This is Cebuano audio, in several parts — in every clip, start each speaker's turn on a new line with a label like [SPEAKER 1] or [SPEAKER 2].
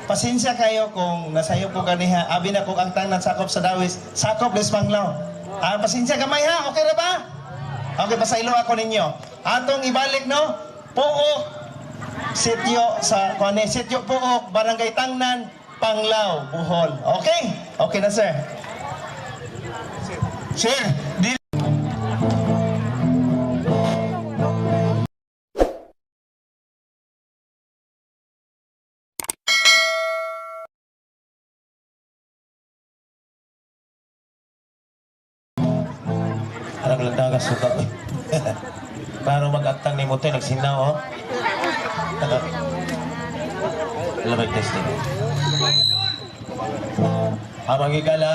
[SPEAKER 1] Pasensya kayo kung nasayo ko ganiha. Abi na kong ang tangnan sakop sa Dawis. Sakop les Panglao. Ah, pasensya gamay ha. Okay ra ba? Okay, pasaylo ako ninyo. Atong ibalik, no? Pook sitio sa kuan, sitio Pook, Barangay Tangnan, Panglao, Bohol. Okay? Okay na, sir.
[SPEAKER 2] Sir, di
[SPEAKER 3] Arang landagas suka ko. Klaro mag-agtang ni Motoy, nagsinaw, oh. Lamig testing. Ah, mga,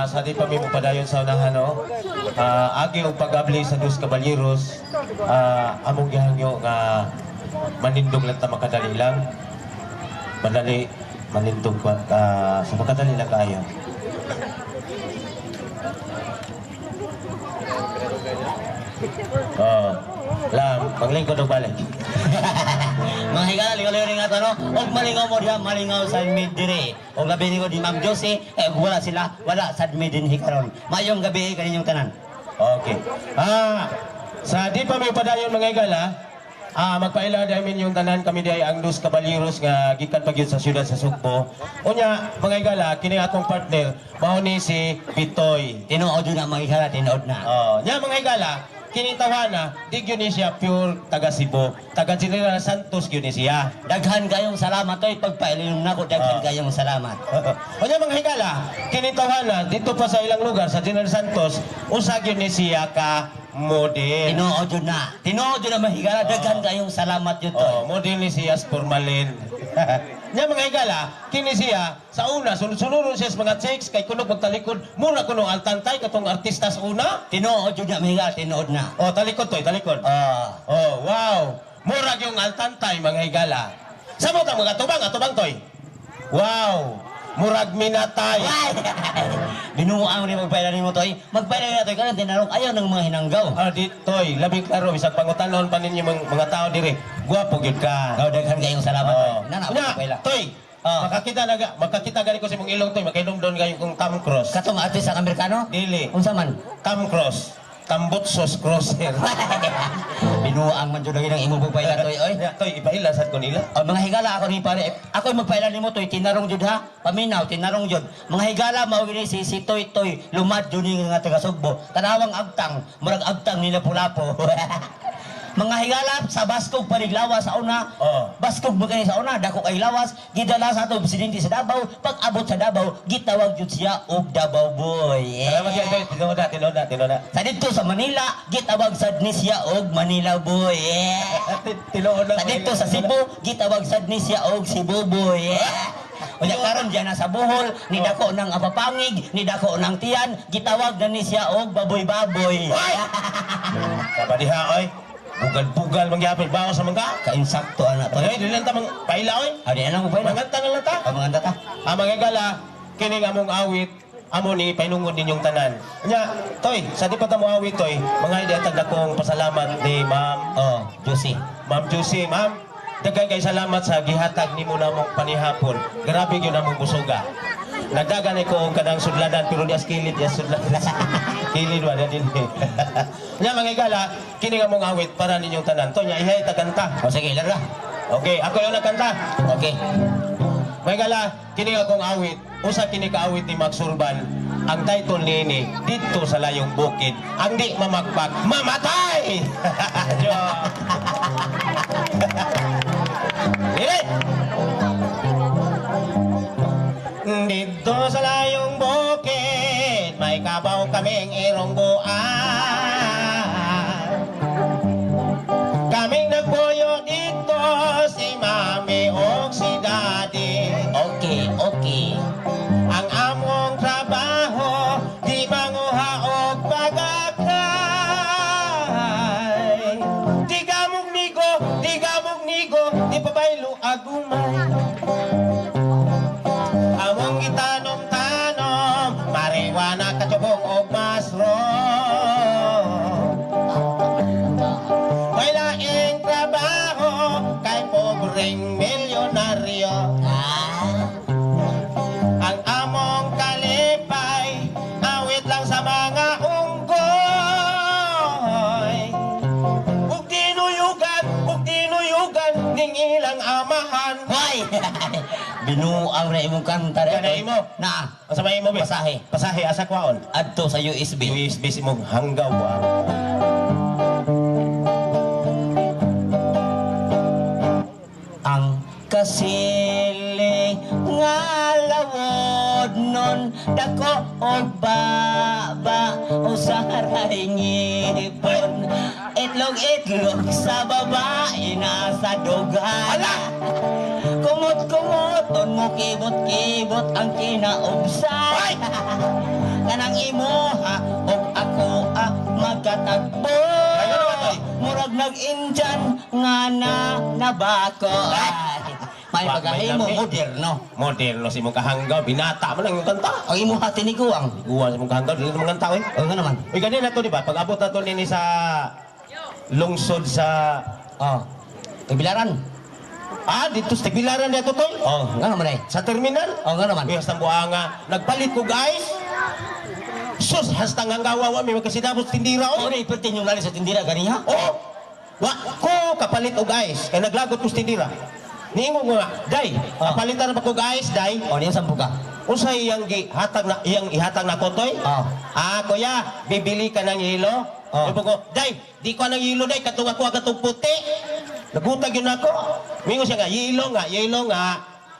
[SPEAKER 3] sa di pa mi padayon sa unahan, no? Ah, agi og pag-abli sa Dos Caballeros, among gihangyo nga manindog lang ta makadali lang. Madali manindog pa sa makadali lang kaayo. Oh, lam, maglingkod og balik.
[SPEAKER 4] Mga higala, lingaw nga to, no? Og malingaw mo diha, malingaw sa mid dire. Og labi ninyo di Ma'am Josie, eh, ug wala sila, wala sad mi dinhi karon. Mayong gabi kaninyong tanan.
[SPEAKER 3] Okay. Ah, sa di pa may padayon, mga higala, magpaila dahil yung tanan kami di ay ang Dos Caballeros nga gikan pa gyud sa siyudad sa Sugbo. Unya, mga higala, kini atong partner mao ni si Bitoy.
[SPEAKER 4] Tinuod yun na, mga higala, tinuod na.
[SPEAKER 3] Oh, nya mga higala, kini tawana di gyud ni siya pure taga Cebu, taga General Santos gyud ni siya.
[SPEAKER 4] Daghan kayong salamat oy, pagpailinom nako, daghan kayong salamat.
[SPEAKER 3] Unya, mga higala, kini tawana dito pa sa ilang lugar sa General Santos, usa gyud ni siya ka model.
[SPEAKER 4] Tinuod yun na. Tinuod yun na, mga higala, daghan kayong salamat yun toy.
[SPEAKER 3] Oh, model ni siya sa formalin. Nya mga higala, kini siya sa una sunod-sunod siya sa mga chicks kay kuno magtalikod, mura kuno altantay katong artista sa una.
[SPEAKER 4] Tinuod yun na, mga higala, tinuod na.
[SPEAKER 3] Oh, talikod toy, talikod.
[SPEAKER 4] Ah.
[SPEAKER 3] Oh, wow. Mura yung altantay, mga higala. Sa mo mga tubang, atubang toy. Wow. Murag minatay.
[SPEAKER 4] Ay! Binuang ni magpaila nimo toy. Magpaila na toy karon tinarong ayaw ng mga hinanggaw.
[SPEAKER 3] Ah, di toy, labing klaro bisag pangutanon pa ninyo mga tao diri. Guwapo gyud ka.
[SPEAKER 4] Kaw daghan kayong salamat toy.
[SPEAKER 3] Oh.
[SPEAKER 4] Nana
[SPEAKER 3] Nya,
[SPEAKER 4] magpaila.
[SPEAKER 3] toy.
[SPEAKER 4] Oh.
[SPEAKER 3] Makakita na makakita gani ko sa imong ilong toy, makailong doon kayo kung Tom Cross.
[SPEAKER 4] Katong artista sa Amerikano?
[SPEAKER 3] Dili.
[SPEAKER 4] Unsa man?
[SPEAKER 3] Tom Cross. Tambutsos Crosser.
[SPEAKER 4] Binuang man jud lagi ng imong pagpaila toy oy.
[SPEAKER 3] Nya, toy, ipaila sad ko nila.
[SPEAKER 4] O, mga higala ako ni pare, ako magpaila nimo toy, tinarong jud ha. Paminaw tinarong jud. Mga higala mao gini si si Toy Toy Lumad jud ni nga taga Sugbo. Tanawang agtang, murag agtang nila pulapo. Mga higala sa Baskog paniglawas sa una.
[SPEAKER 3] Oo.
[SPEAKER 4] Baskog mo kini sa una, dako kay lawas, gidala sa ato presidente sa Davao, pag abot sa Davao, gitawag jud siya og Davao Boy. Yeah.
[SPEAKER 3] Salamat gyud toy, tinuod na, tinuod na, tinuod na.
[SPEAKER 4] Sa dito sa Manila, gitawag sad ni siya og Manila Boy. Yeah.
[SPEAKER 3] Tinuod na.
[SPEAKER 4] Sa dito sa Cebu, gitawag sad ni siya og Cebu Boy. Yeah. Unya karon diyan na sa Bohol, ni dako ng apapangig, ni dako ng tiyan, gitawag na ni siya og baboy-baboy.
[SPEAKER 3] Kabadiha oy. Bugal-bugal mangyapin bawo sa mangga.
[SPEAKER 4] Kainsakto ana to.
[SPEAKER 3] Oy, dili lang ta mang paila oy.
[SPEAKER 4] Adi na lang mo pa.
[SPEAKER 3] Manganta na lang ta.
[SPEAKER 4] Pamanganta ta.
[SPEAKER 3] Ang mga higala, kini nga among awit, amo ni painungod ninyong tanan. Nya, toy, sa di pa ta mo awit toy, mga hindi atag akong pasalamat ni Ma'am
[SPEAKER 4] Oh, Juicy.
[SPEAKER 3] Ma'am Josie, ma'am, daghan kay salamat sa gihatag nimo namong panihapon. Grabe gyud namong busoga. Nagdagan ko og kanang sudlanan pero di as kilid, di as sudlanan. Kilid wa din. Nya mga higala, kini nga mong awit para ninyong tanan. To nya ihay ta kanta.
[SPEAKER 4] O sige, larga.
[SPEAKER 3] Okay, ako yung nagkanta.
[SPEAKER 4] Okay.
[SPEAKER 3] Mga higala, kini nga akong awit, usa kini kaawit ni Max Urban. Ang title niini, "Didto sa Layong Bukid, ang di mamakpak, mamatay." Joke. Dili! Dito sa layong bukid, may kabaw kaming irong buan. Kaming nagpuyo dito, si Mami o si Daddy.
[SPEAKER 4] Okay.
[SPEAKER 3] Ang among trabaho, di manguha og bagakay. Di gamog nigo, di gamog nigo, di pabaylo agumay. Pobreng milyonaryo.
[SPEAKER 4] Ah.
[SPEAKER 3] Ang among kalipay, awit lang sa mga unggoy. Ug dinuyugan, ning ilang amahan.
[SPEAKER 4] Hoy! Binuang na imong kanta rin.
[SPEAKER 3] Yan na imo.
[SPEAKER 4] Na,
[SPEAKER 3] Ang sa may imo, be?
[SPEAKER 4] Pasahe.
[SPEAKER 3] Pasahe, asa kwaon?
[SPEAKER 4] Adto sa USB.
[SPEAKER 3] USB si mong hanggaw ba?
[SPEAKER 4] Ang kasili nga lawod nun dako og baba usahay ngipon, itlog itlog sa babae nasa dughan. Kumot kumuton mo, kibot kibot ang kinaubsan kanang imuha og ako ah, magkatagpo.
[SPEAKER 3] Ay, ano ba to?
[SPEAKER 4] Murag nag-Indian nga na nabako. Ay, may
[SPEAKER 3] Wa,
[SPEAKER 4] pagkahay
[SPEAKER 3] may
[SPEAKER 4] mo,
[SPEAKER 3] lami.
[SPEAKER 4] moderno.
[SPEAKER 3] Moderno si mong kahanggaw, binata mo lang yung kanta.
[SPEAKER 4] Ang imo ha, tiniguang.
[SPEAKER 3] Iguan si mong kahanggaw, dili naman kanta, eh.
[SPEAKER 4] O nga naman.
[SPEAKER 3] Uy, ganun na to, di ba? Pag abot na to nini sa lungsod sa.
[SPEAKER 4] Oh. Kabilaran.
[SPEAKER 3] Ah, dito sa Tagbilaran dito, tol.
[SPEAKER 4] Oh, nga naman eh.
[SPEAKER 3] Sa terminal.
[SPEAKER 4] Oh, nga naman.
[SPEAKER 3] Uy, hastang buanga. Nagpalit ko, guys. Sus, hastang hanggawa wa, may magkasidabot tindira,
[SPEAKER 4] Oh,
[SPEAKER 3] oh.
[SPEAKER 4] na ipertin yung lali sa tindira ganiha.
[SPEAKER 3] Oh! Wa ko kapalit og ice. Kay naglagot ko sa tindira. Niingon ko nga, "Day,
[SPEAKER 4] Ah.
[SPEAKER 3] kapalitan na ba ko og ice, day?"
[SPEAKER 4] Oh, niya sampu ka.
[SPEAKER 3] Unsay iyang gihatag na iyang ihatag na ko, toy?
[SPEAKER 4] Ah.
[SPEAKER 3] Ah, kuya, bibili ka ng yelo?
[SPEAKER 4] Ah.
[SPEAKER 3] Ibo ko, "Day, di ko ng yelo, day, katong ako katong puti." Nagutag yun ako. Mingon siya nga, "Yelo nga, yelo nga."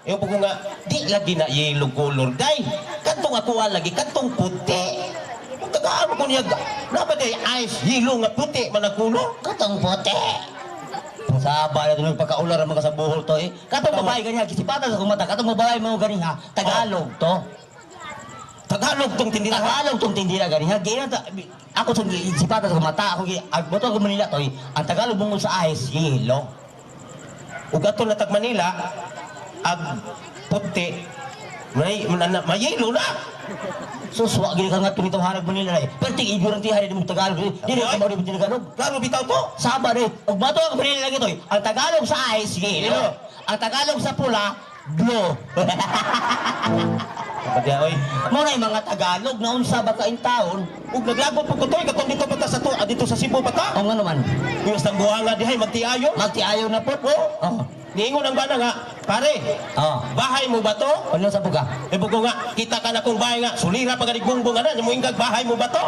[SPEAKER 3] Ibo ko nga, "Di lagi na yelo color, day. Katong ako ah, lagi katong puti." Tagaan ko niya, napa day ice yelo nga puti man ang color?
[SPEAKER 4] Katong puti. Saba na tunong pagkaular ang mga sa buhol to eh. Katong babae ganiha, kisipatan sa kumata. Katong babae mo ganiha, Tagalog to.
[SPEAKER 3] Tagalog tong tindira.
[SPEAKER 4] Tagalog tong tindira ganiha. Gina ta, ako sa sipatan sa kumata, ako gi agboto ako Manila to eh. Ang Tagalog mong sa ice, yelo.
[SPEAKER 3] Ug ato na tag Manila, ag puti, may na, may yelo na.
[SPEAKER 4] Suswa gini ka nga tunitong hanag Manila eh. Pero ting ignorant hari di mo Tagalog. Eh. Dili ka
[SPEAKER 3] Ay.
[SPEAKER 4] mo di mo Tagalog.
[SPEAKER 3] Klaro bitaw to.
[SPEAKER 4] Saba rin. Ug bato ang Manila lagi to eh. Ang Tagalog sa ice, yelo.
[SPEAKER 3] Yelo.
[SPEAKER 4] Ang Tagalog sa pula, blue.
[SPEAKER 3] Kapadya oy.
[SPEAKER 4] Mo na yung mga Tagalog na unsa ba ka in taon?
[SPEAKER 3] Ug naglagot po ko toy katong dito pa ta sa to, ah, dito sa Cebu pa ta.
[SPEAKER 4] O nga naman,
[SPEAKER 3] Yung sa buhanga dihay magtiayo.
[SPEAKER 4] magtiayo na po. Oh.
[SPEAKER 3] Niingon ang bana nga, "Pare,
[SPEAKER 4] Oh.
[SPEAKER 3] bahay mo ba to?"
[SPEAKER 4] Ano sa buka?
[SPEAKER 3] E bugo nga, kita ka na kung bahay nga, sulira pa ganig bungbong nga na, muingkag bahay mo ba to?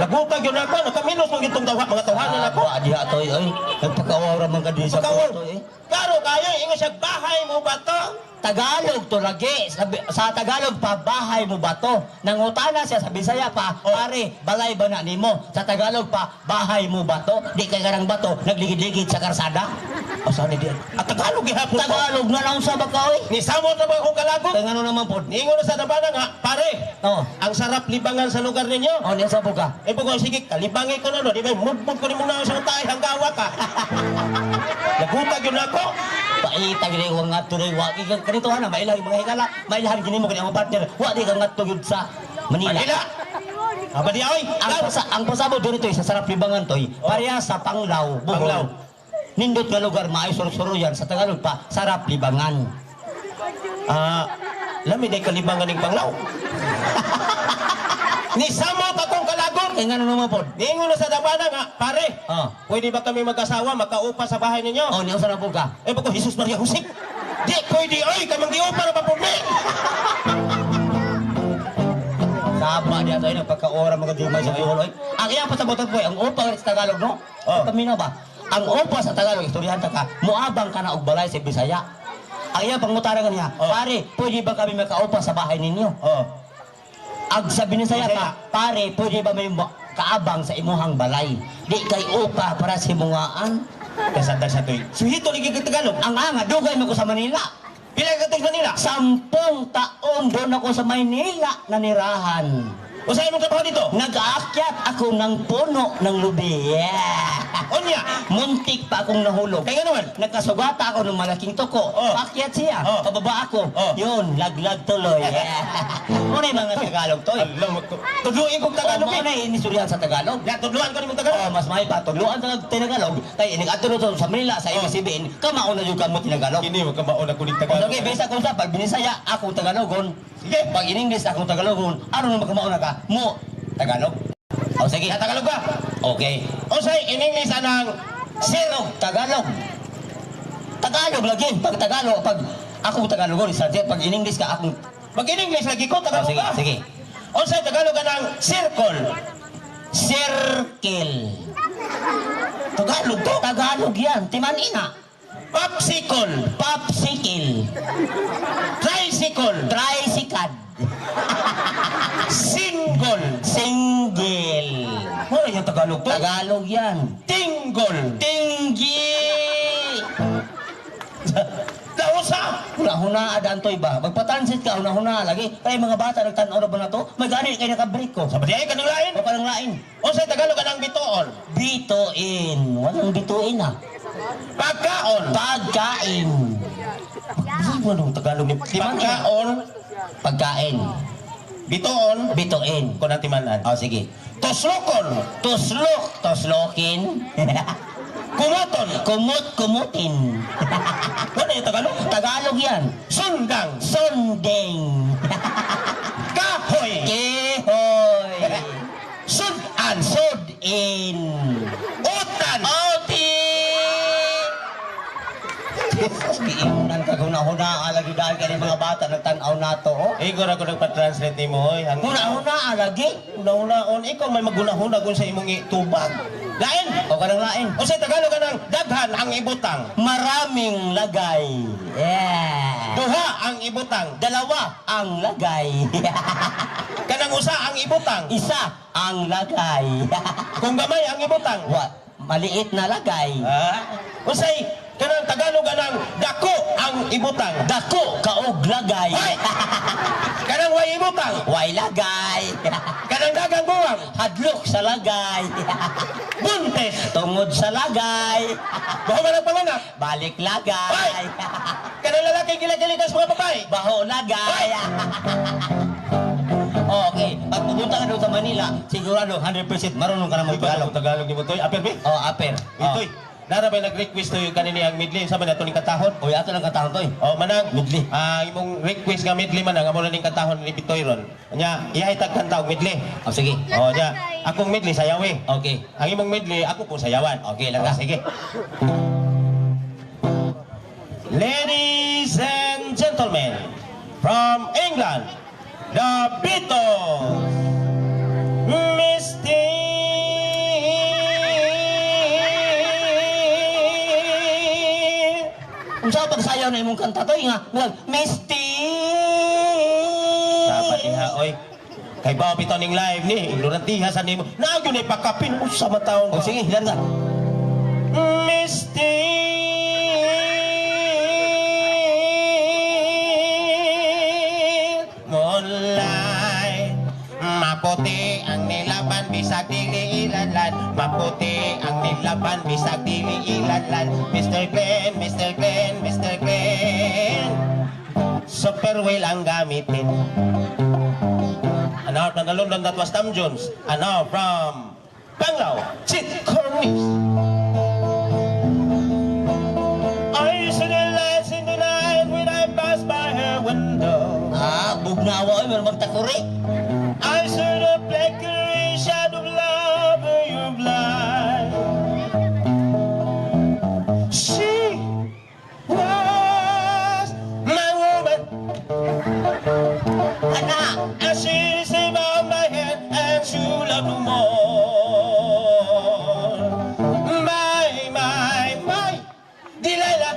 [SPEAKER 3] Nagutag yun ako, nakaminos mong itong tawha, mga tawhanan ako.
[SPEAKER 4] Ah, diha to oy. Nagpakawaw ra man ka dinhi sa
[SPEAKER 3] Pagkawal,
[SPEAKER 4] to eh.
[SPEAKER 3] klaro kayo, ingon siya, "Bahay mo ba to?"
[SPEAKER 4] Tagalog to lagi. Sabi, sa Tagalog pa, bahay mo ba to? Nangutana siya sa Bisaya pa,
[SPEAKER 3] Oh.
[SPEAKER 4] pare, balay ba na nimo? Sa Tagalog pa, bahay mo ba to? Di kay karang bato, nagligid-ligid sa karsada.
[SPEAKER 3] Asa ni diyan? At Tagalog gihapon to.
[SPEAKER 4] Tagalog na lang sa baka oy.
[SPEAKER 3] Ni samot na ba akong kalagot?
[SPEAKER 4] Kaya ngano naman pod?
[SPEAKER 3] Niingon na sa dabana nga, "Pare,
[SPEAKER 4] Oh.
[SPEAKER 3] ang sarap libangan sa lugar ninyo."
[SPEAKER 4] Oh, niya sa buka.
[SPEAKER 3] Eh, bugo, sige, kalibangi ko na, no? Di ba, mudmud ko ni muna sa tayo, hanggawa ka. Nagutag yun ako.
[SPEAKER 4] Paita gini ko nga tuloy wa gi kanito ana mailahi mga higala, mailahan gini mo kini ang partner. Wa di ka ngadto gyud sa Manila.
[SPEAKER 3] Manila! Aba di, oy!
[SPEAKER 4] Ang pasabot diri toy sa sarap libangan toy, pareha sa Panglao, Bohol.
[SPEAKER 3] Panglao.
[SPEAKER 4] Nindot nga lugar maayo suro yan sa Tagalog pa, sarap libangan.
[SPEAKER 3] Ah, lami day kalibangan ning Panglao. Ni samot akong kalagot.
[SPEAKER 4] Kay ngano naman pod?
[SPEAKER 3] Niingon na sa dabana nga, "Pare,
[SPEAKER 4] Oh.
[SPEAKER 3] pwede ba kami mag-asawa makaupa sa bahay ninyo?"
[SPEAKER 4] Oh, niya sa po ka.
[SPEAKER 3] Eh, bako, Jesus Maria Jose. Di, pwede, oy, kamang giupa na pa po, me.
[SPEAKER 4] Saba diya toy nagpagkaora mga dumay sa Bohol oy. Ang iyang pasabotan ko ang upa sa Tagalog no.
[SPEAKER 3] Oh.
[SPEAKER 4] Paminaw ba? Ang upa sa Tagalog istoryahan ta ka, moabang ka na og balay sa Bisaya. Ang iyang pangutana kaniya,
[SPEAKER 3] Oh.
[SPEAKER 4] "Pare, pwede ba kami makaupa sa bahay ninyo?"
[SPEAKER 3] Oh.
[SPEAKER 4] Ag sa Binisaya
[SPEAKER 3] Bisaya.
[SPEAKER 4] pa, "Pare, pwede ba may kaabang sa imuhang balay?" Di kay upa para sa imungaan.
[SPEAKER 3] Kasanda sa toy. Suhito lagi ka Tagalog.
[SPEAKER 4] Ang anga, dugay mo ko sa Manila.
[SPEAKER 3] Pila ka sa Manila?
[SPEAKER 4] 10 taon doon ako sa Maynila nanirahan.
[SPEAKER 3] Unsay imong trabaho dito?
[SPEAKER 4] Nag-aakyat ako ng puno ng lubi. Yeah.
[SPEAKER 3] Unya.
[SPEAKER 4] Muntik pa akong nahulog.
[SPEAKER 3] Kay ngano man?
[SPEAKER 4] Nagkasugata ako ng malaking toko.
[SPEAKER 3] Oh.
[SPEAKER 4] Akyat siya.
[SPEAKER 3] Oh.
[SPEAKER 4] Pababa ako.
[SPEAKER 3] Oh.
[SPEAKER 4] Yun, laglag tuloy. Yeah. Muna yung mga Tagalog, toy.
[SPEAKER 3] Alam mo, tudluin kong Tagalog
[SPEAKER 4] Oh,
[SPEAKER 3] eh.
[SPEAKER 4] mao na inisuryahan sa Tagalog.
[SPEAKER 3] Ya, tudluan ko nimong Tagalog.
[SPEAKER 4] Oh, mas may pa tudluan sa Tagalog kay inig adto sa Manila sa ABCBN, kamao na jud kamo Tagalog.
[SPEAKER 3] Kini mo kamao na kuning
[SPEAKER 4] O
[SPEAKER 3] Tagalog.
[SPEAKER 4] sige, bisa kung sa pag Binisaya akong Tagalogon.
[SPEAKER 3] Sige.
[SPEAKER 4] Pag in English akong Tagalogon, aron mo makamao na ka mo Tagalog. O sige.
[SPEAKER 3] Ya, Tagalog ba?
[SPEAKER 4] Okay.
[SPEAKER 3] Unsay in English anang
[SPEAKER 4] Zero Tagalog. Tagalog lagi pag Tagalog pag akong Tagalogon sa pag in English ka akong.
[SPEAKER 3] Pag in English lagi ko
[SPEAKER 4] O,
[SPEAKER 3] Tagalog
[SPEAKER 4] sige,
[SPEAKER 3] ba?
[SPEAKER 4] sige.
[SPEAKER 3] Unsay Tagalog anang circle?
[SPEAKER 4] Circle.
[SPEAKER 3] Tagalog to.
[SPEAKER 4] Tagalog yan. Timan-ina.
[SPEAKER 3] Popsicle,
[SPEAKER 4] Popsicle.
[SPEAKER 3] Tricycle,
[SPEAKER 4] Tricycad.
[SPEAKER 3] Single.
[SPEAKER 4] Single.
[SPEAKER 3] Wala yung Tagalog to.
[SPEAKER 4] Tagalog yan.
[SPEAKER 3] Tinggol.
[SPEAKER 4] Tinggi.
[SPEAKER 3] Dausa.
[SPEAKER 4] Huna-huna adantoy ba? Magpa-transit ka, huna-huna lagi. Kaya mga bata nagtan-aw na ba na to? May gani kay naka-break ko.
[SPEAKER 3] Sa di ay kanang lain.
[SPEAKER 4] O parang lain.
[SPEAKER 3] Unsay Tagalog anang bituon?
[SPEAKER 4] Bituin. Walang bituin ah.
[SPEAKER 3] Pagkaon.
[SPEAKER 4] Pagkain.
[SPEAKER 3] Ay, walang Tagalog ni Pagkaon,
[SPEAKER 4] Pagkain.
[SPEAKER 3] Bituon,
[SPEAKER 4] Bituin.
[SPEAKER 3] ko na timanan.
[SPEAKER 4] O sige.
[SPEAKER 3] Tuslokon,
[SPEAKER 4] Tuslok. Tuslokin.
[SPEAKER 3] Kumuton.
[SPEAKER 4] Kumut, kumutin.
[SPEAKER 3] Wala yung Tagalog.
[SPEAKER 4] Tagalog yan.
[SPEAKER 3] Sundang,
[SPEAKER 4] Sundeng.
[SPEAKER 3] Kahoy,
[SPEAKER 4] Kehoy.
[SPEAKER 3] Sudan,
[SPEAKER 4] Sudin.
[SPEAKER 3] Utan.
[SPEAKER 4] Oti! Giingnan ka huna-huna lagi dahil kay mga bata nagtan-aw nato. Oh.
[SPEAKER 3] Igor ako nagpa-translate nimo hoy. Ang
[SPEAKER 4] Huna-huna lagi.
[SPEAKER 3] Huna-hunaon ikaw may maghuna-huna kung sa imong itubag. Lain.
[SPEAKER 4] O kanang lain.
[SPEAKER 3] Unsay Tagalog anang daghan ang ibutang?
[SPEAKER 4] Maraming lagay. Yeah.
[SPEAKER 3] Duha ang ibutang.
[SPEAKER 4] Dalawa ang lagay.
[SPEAKER 3] Kanang usa ang ibutang.
[SPEAKER 4] Isa ang lagay.
[SPEAKER 3] Kung gamay ang ibutang.
[SPEAKER 4] Wa, maliit na lagay.
[SPEAKER 3] Ah, unsay kanang Tagalog anang dako ang ibutang.
[SPEAKER 4] Dako kaog lagay.
[SPEAKER 3] Hoy! Kanang way ibutang.
[SPEAKER 4] Way lagay.
[SPEAKER 3] Kanang dagang buwang.
[SPEAKER 4] Hadlok sa lagay.
[SPEAKER 3] Buntis.
[SPEAKER 4] Tungod sa lagay.
[SPEAKER 3] Baho man ang panganak.
[SPEAKER 4] Balik lagay.
[SPEAKER 3] Hoy! Kanang lalaki gila-giligas mga babae.
[SPEAKER 4] Baho lagay. Okay, pag pupunta ka doon sa Manila, sigurado 100% marunong ka na
[SPEAKER 3] Tagalog,
[SPEAKER 4] mag-Tagalog.
[SPEAKER 3] Tagalog ni mo toy. Aper be.
[SPEAKER 4] Oh, aper. Oh.
[SPEAKER 3] Itoy. Nara bay nag-request toy kanini ang medley sa man ato ning katahon.
[SPEAKER 4] Uy, ato lang katahon to eh.
[SPEAKER 3] Oh, manang
[SPEAKER 4] Medley.
[SPEAKER 3] Ah, imong request nga medley manang amo na ning katahon ni Bitoy ron. Nya, iyahay tag kanta og medley.
[SPEAKER 4] Oh, sige.
[SPEAKER 3] Oh, nya, akong medley sayawi.
[SPEAKER 4] Okay.
[SPEAKER 3] Ang imong medley ako po sayawan.
[SPEAKER 4] Okay lang
[SPEAKER 3] Oh,
[SPEAKER 4] ka.
[SPEAKER 3] sige. Ladies and gentlemen, from England, the Beatles, Misty.
[SPEAKER 4] Unsa pagsayaw na imong kanta to nga? Murag, Misty.
[SPEAKER 3] Dapat iha, oy. Kay bao bitaw ning live ni, ignorantiha sa nimo. Naa gyud ay pakapin usa man taon.
[SPEAKER 4] Oh, sige, hilan ka.
[SPEAKER 3] Misty moonlight. Maputi ang nilaban bisag dili ilanlan. Maputi ang nilaban bisag dili ilanlan. Mr. Glenn, Mr. Glenn, Mr. Glenn, Super wheel ang gamitin. And now from the London, that was Tom Jones. And now from Panglao, Chit Cornish. I see the lights in the night when I pass by her window.
[SPEAKER 4] Ah, bugnawa oy, meron magtakuri.
[SPEAKER 3] I saw the flickering shadow of love when you're blind. She was my woman.
[SPEAKER 4] Ana,
[SPEAKER 3] And she saved on my head and she loved no more. My, my, my, Delilah.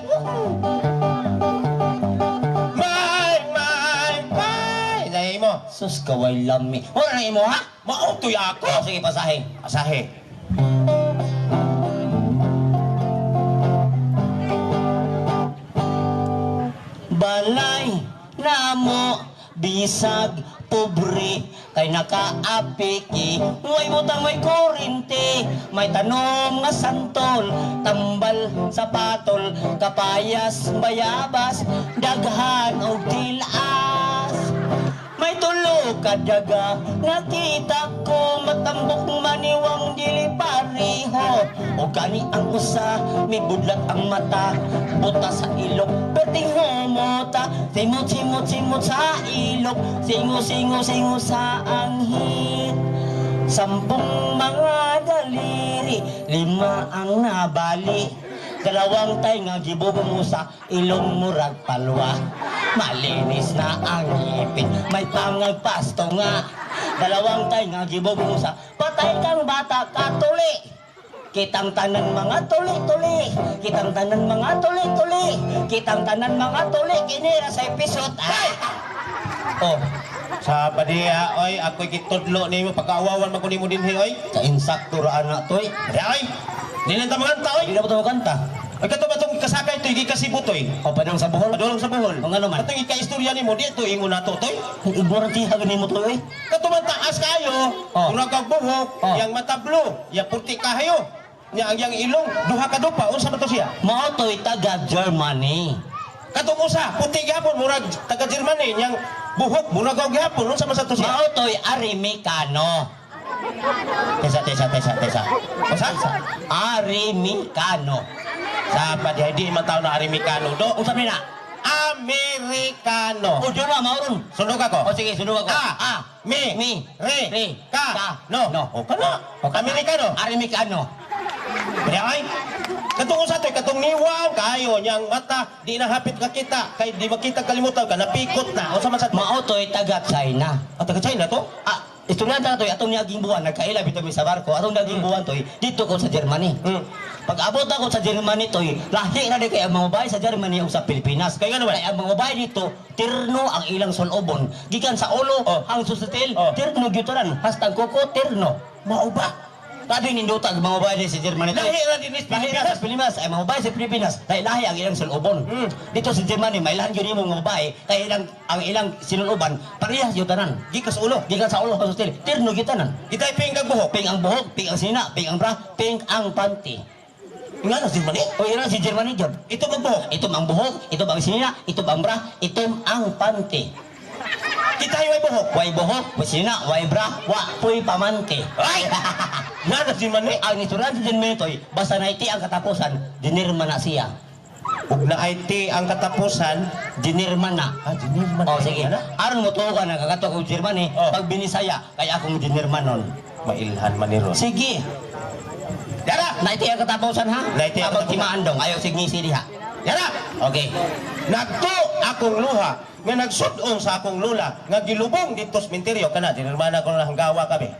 [SPEAKER 3] My, my, my. Dahil mo.
[SPEAKER 4] Sus kaway lami. Wala na imo ha?
[SPEAKER 3] Mautoy ako.
[SPEAKER 4] Oh, sige, pasahe.
[SPEAKER 3] Asahe.
[SPEAKER 4] Balay namo bisag pobre. Kay nakaapiki, way butang, way kurinte, may tanom nga santol, tambal sa patol, kapayas, bayabas, daghan og tilas. May tulo ka daga, nakita ko matambok maniwang dili pareho. O gani ang usa, may budlat ang mata, buta sa ilok, perting humota. Simot, simot, simot sa ilok, singo, singo, singo sa anghit. 10 mga daliri, 5 ang nabali. 2 tainga gibubong mo sa ilong murag palwa. Malinis na ang ngipin, may pangagpasto nga. 2 tainga gibubong mo sa patay kang bata katuli. Kitang tanan mga tuli-tuli, kitang tanan mga tuli-tuli, kitang tanan mga tuli, kinira sa episode. Ay! Oh.
[SPEAKER 3] Sa padiya, oy, ako'y gitudlo nimo pagkaawawan man ko nimo dinhi, oy.
[SPEAKER 4] Sa insakto ra anak toy.
[SPEAKER 3] Di, oy. Di lang ta maganta, oy.
[SPEAKER 4] Di na ba ito maganta?
[SPEAKER 3] Ay, kato ba itong kasakay to'y gikasibo to'y?
[SPEAKER 4] O, padung sa Bohol?
[SPEAKER 3] Padung sa Bohol.
[SPEAKER 4] O, nga naman.
[SPEAKER 3] Katong ikaistorya nimo, di ito ingon nato to'y.
[SPEAKER 4] Ignorante ka nimo to'y, oy.
[SPEAKER 3] Kato man taas kayo,
[SPEAKER 4] Oh.
[SPEAKER 3] murag kag buhok,
[SPEAKER 4] Oh.
[SPEAKER 3] yang mata blue, yang puti kayo, nya ang yang ilong, duha ka dupa, unsa ba to siya?
[SPEAKER 4] Mao to'y taga Germany.
[SPEAKER 3] Katong usa, puti gyapon, murag taga Germany, yang buhok, murag og gyapon, unsa man sa to siya?
[SPEAKER 4] Mao to'y Arimikano.
[SPEAKER 3] Tesa, tesa, tesa, tesa. Unsa?
[SPEAKER 4] Arimikano.
[SPEAKER 3] Sa pa di di man tawo na Arimikano do.
[SPEAKER 4] Unsa man na?
[SPEAKER 3] Amerikano.
[SPEAKER 4] O, doon na, mauron.
[SPEAKER 3] Sunog ako.
[SPEAKER 4] O, sige, sunog ako.
[SPEAKER 3] A,
[SPEAKER 4] A,
[SPEAKER 3] mi,
[SPEAKER 4] mi,
[SPEAKER 3] re,
[SPEAKER 4] re,
[SPEAKER 3] ka,
[SPEAKER 4] ka,
[SPEAKER 3] no.
[SPEAKER 4] no.
[SPEAKER 3] O, kana.
[SPEAKER 4] O, kana.
[SPEAKER 3] Amerikano.
[SPEAKER 4] Arimikano.
[SPEAKER 3] Kaya ay, katong usa to'y katong niwaw kayo niyang mata, di na hapit ka kita, kay di makita kalimutan ka, napikot na. Unsa man sa to?
[SPEAKER 4] Mao to'y taga China.
[SPEAKER 3] Ah, taga China to?
[SPEAKER 4] Ah, estudyante na to'y atong niaging buwan, nagkaila bitaw mi sa barko, atong niaging buwan to'y dito ko sa Germany. Pag abot ako sa Germany to'y, lahi na di kay ang mga babae sa Germany o sa Pilipinas.
[SPEAKER 3] Kay ngano man?
[SPEAKER 4] Kay ang mga babae dito, tirno ang ilang sulobon. Gikan sa ulo,
[SPEAKER 3] Oh.
[SPEAKER 4] ang susutil,
[SPEAKER 3] Oh.
[SPEAKER 4] tirno gyud tanan. Hastang kuko, tirno.
[SPEAKER 3] Mao ba?
[SPEAKER 4] Tabi nindota ang mga babae sa Germany.
[SPEAKER 3] Lahi ra din is
[SPEAKER 4] Lahi ra sa Pilipinas. Ay, mga babae sa Pilipinas, lahi lahi ang ilang sulobon. Dito sa Germany, may lahan yun yung mga babae, kay ilang, ang ilang sinuloban, parehas yun tanan.
[SPEAKER 3] Gikan sa ulo.
[SPEAKER 4] Gikan sa ulo, sa susutil, tirno gyud tanan.
[SPEAKER 3] Itay ping kag buhok.
[SPEAKER 4] Pink ang buhok, pink ang sina, pink ang bra, pink ang panty.
[SPEAKER 3] Nga na Germany?
[SPEAKER 4] O yun ang si Germany dyan.
[SPEAKER 3] Ito ang buhok.
[SPEAKER 4] Itom ang buhok, itom ang sinina, itom ang bra, itom ang panty.
[SPEAKER 3] Kita ay buhok.
[SPEAKER 4] Way buhok, way sinina, way bra, wa puy pamante.
[SPEAKER 3] Ay! Nga na Germany?
[SPEAKER 4] Ang ituran sa Germany toy, basta na iti ang katapusan, dinirma na siya.
[SPEAKER 3] Ug na IT ang katapusan,
[SPEAKER 4] Dinirma na.
[SPEAKER 3] Ah, dinirma na.
[SPEAKER 4] O sige,
[SPEAKER 3] Ano?
[SPEAKER 4] aron mo tuo ka na kagato kong Germany,
[SPEAKER 3] Oh.
[SPEAKER 4] pag binisaya, kaya akong dinirma nun.
[SPEAKER 3] Mailhan man ni Ron.
[SPEAKER 4] Sige,
[SPEAKER 3] Yara!
[SPEAKER 4] naiti ang katapusan ha?
[SPEAKER 3] Naiti ang
[SPEAKER 4] Abang
[SPEAKER 3] katapusan.
[SPEAKER 4] timaan dong, ayaw signisi diha.
[SPEAKER 3] Yara!
[SPEAKER 4] Okay.
[SPEAKER 3] Nagto akong luha nga nagsud-ong sa akong lula nga gilubong dito sa minteryo kana dinirmana ko na hanggawa kami.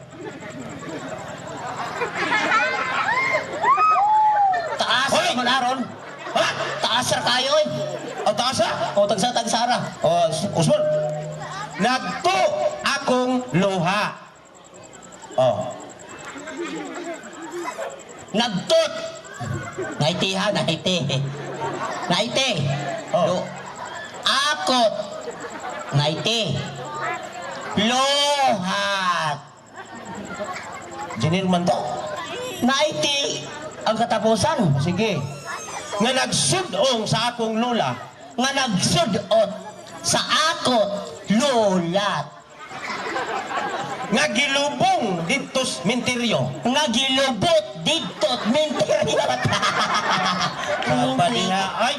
[SPEAKER 4] Taas
[SPEAKER 3] Hoy!
[SPEAKER 4] man aron.
[SPEAKER 3] Ha?
[SPEAKER 4] Taas ra kayo eh.
[SPEAKER 3] O taas ha?
[SPEAKER 4] O tagsa-tagsara.
[SPEAKER 3] O Usmon. Nagto akong luha. Oh.
[SPEAKER 4] Nagtot. Naiti ha, naiti. Naiti.
[SPEAKER 3] Oh.
[SPEAKER 4] Akot. Naiti. Lohat.
[SPEAKER 3] Dinirman to.
[SPEAKER 4] Naiti ang katapusan.
[SPEAKER 3] Sige. Nga nagsud-ong sa akong lula
[SPEAKER 4] Nga nagsudot sa akot lolat.
[SPEAKER 3] nga gilubong dito sa minteryo.
[SPEAKER 4] Nga gilubot dito't minteryo.
[SPEAKER 3] Apa diha ay.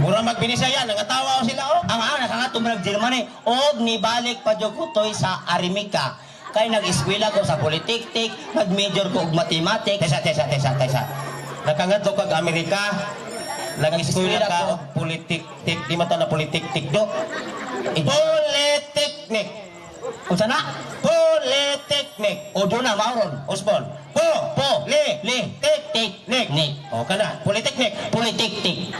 [SPEAKER 3] Mura magbinisaya nangatawa sila oh.
[SPEAKER 4] Ang ang nakangato man Germany og nibalik pa jud ko toy sa Arimika. Kay nag-eskwela ko sa Politeknik, nag-major ko og mathematics.
[SPEAKER 3] Tesa, tesa, tesa, tesa. Nakangadto kag Amerika, nag-eskwela ka og politik-tik, di man to na politik-tik do. Polytechnic.
[SPEAKER 4] Unsa na?
[SPEAKER 3] Polytechnic.
[SPEAKER 4] O doon na mauron.
[SPEAKER 3] Osborn. Po,
[SPEAKER 4] Po,
[SPEAKER 3] li,
[SPEAKER 4] li,
[SPEAKER 3] tik,
[SPEAKER 4] tik,
[SPEAKER 3] nik.
[SPEAKER 4] nik.
[SPEAKER 3] O kana, Polytechnic.
[SPEAKER 4] Politeknik.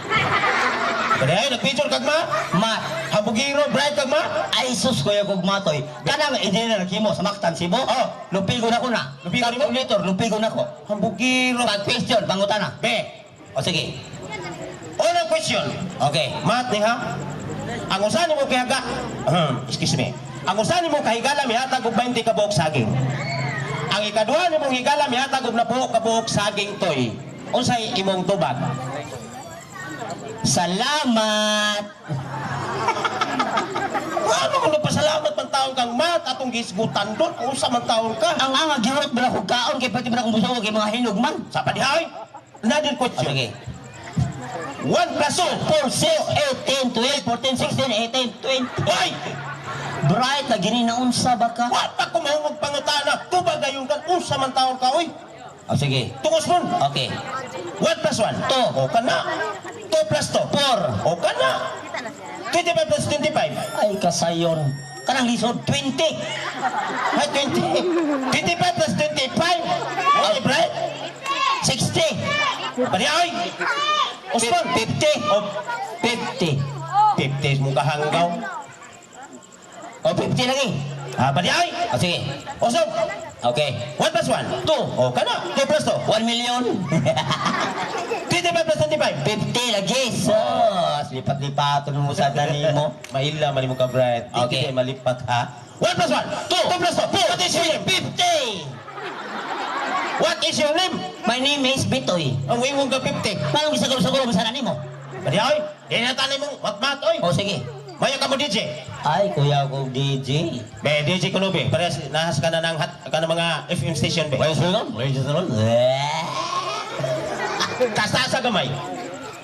[SPEAKER 3] Kaya ay nagpicture kag ma?
[SPEAKER 4] Mat.
[SPEAKER 3] Hambugiro bright kag ma?
[SPEAKER 4] Ay sus kuya kog matoy. Kanang engineer kimo sa Mactan Cebu.
[SPEAKER 3] Oh.
[SPEAKER 4] Lupigo na ko na.
[SPEAKER 3] Lupigo nimo?
[SPEAKER 4] Calculator, lupigo na ko.
[SPEAKER 3] Hambugiro.
[SPEAKER 4] Pag question, pangutana.
[SPEAKER 3] Be.
[SPEAKER 4] O sige.
[SPEAKER 3] Unang question.
[SPEAKER 4] Okay.
[SPEAKER 3] Mat ni ha? Ang usa nimo kay haga. Excuse me. Ang usa nimo kahigala mihatag og 20 ka buok saging. Ang ikaduha nimong higala mihatag og napuho ka buok saging, Toy. Unsay imong tubag?
[SPEAKER 4] Salamat.
[SPEAKER 3] Ano kung nagpasalamat man taon kang mat atong gisgutan doon? Unsa man taon ka?
[SPEAKER 4] Ang anga gihurot ba kog kaon kay pati ba akong busog kay mga hinog man.
[SPEAKER 3] Sa padihay? Another
[SPEAKER 4] Oh,
[SPEAKER 3] question.
[SPEAKER 4] sige.
[SPEAKER 3] 1 plus 2.
[SPEAKER 4] 4, 6, 8, 10, 12, 14, 16, 18, 20.
[SPEAKER 3] Hoy!
[SPEAKER 4] Bright, lagi ni naunsa ba ka?
[SPEAKER 3] Wa pa ko mahungog pangutana. Tubag gayon ka. Unsa man taon ka, oy?
[SPEAKER 4] Oh, sige.
[SPEAKER 3] Tungos mo.
[SPEAKER 4] Okay.
[SPEAKER 3] 1 plus 1.
[SPEAKER 4] Two.
[SPEAKER 3] O ka na. 2 plus 2.
[SPEAKER 4] 4.
[SPEAKER 3] O ka na. 25 plus 25.
[SPEAKER 4] Ay, kasayon. Kanang lisod, 20.
[SPEAKER 3] Ay, 20. 25 plus 25. Okay, Bright?
[SPEAKER 4] 60.
[SPEAKER 3] Pari, ay! Usman.
[SPEAKER 4] 50.
[SPEAKER 3] O,
[SPEAKER 4] 50.
[SPEAKER 3] 50 mong kahanggaw.
[SPEAKER 4] O, 50 lagi.
[SPEAKER 3] Ah, pari, ay!
[SPEAKER 4] O, sige.
[SPEAKER 3] Usog.
[SPEAKER 4] Okay.
[SPEAKER 3] 1 plus 1.
[SPEAKER 4] 2.
[SPEAKER 3] O ka na. 2 plus 2.
[SPEAKER 4] 1 million.
[SPEAKER 3] 25 plus 25.
[SPEAKER 4] 50 lagi. So, lipat-lipaton mo sa dani mo.
[SPEAKER 3] Maila man mo ka, Bright.
[SPEAKER 4] Okay.
[SPEAKER 3] Okay. Malipat, ha? 1 plus 1. 2. 2 plus 2. What is your name?
[SPEAKER 4] 50!
[SPEAKER 3] What is your name?
[SPEAKER 4] My name is Bitoy.
[SPEAKER 3] Ang wingong ka 50.
[SPEAKER 4] Manong gisagol-sagol mo sa nani mo?
[SPEAKER 3] Pari, ay! Di na tanay mong matmat, oy!
[SPEAKER 4] O, sige.
[SPEAKER 3] Maya ka mo, DJ.
[SPEAKER 4] Ay, kuya ko DJ.
[SPEAKER 3] Be, DJ ko no, be. Parehas, nahas ka na ng, hat, ka ng mga FM station, be.
[SPEAKER 4] Why sulon? Why sulon?
[SPEAKER 3] Taas-taas sa gamay.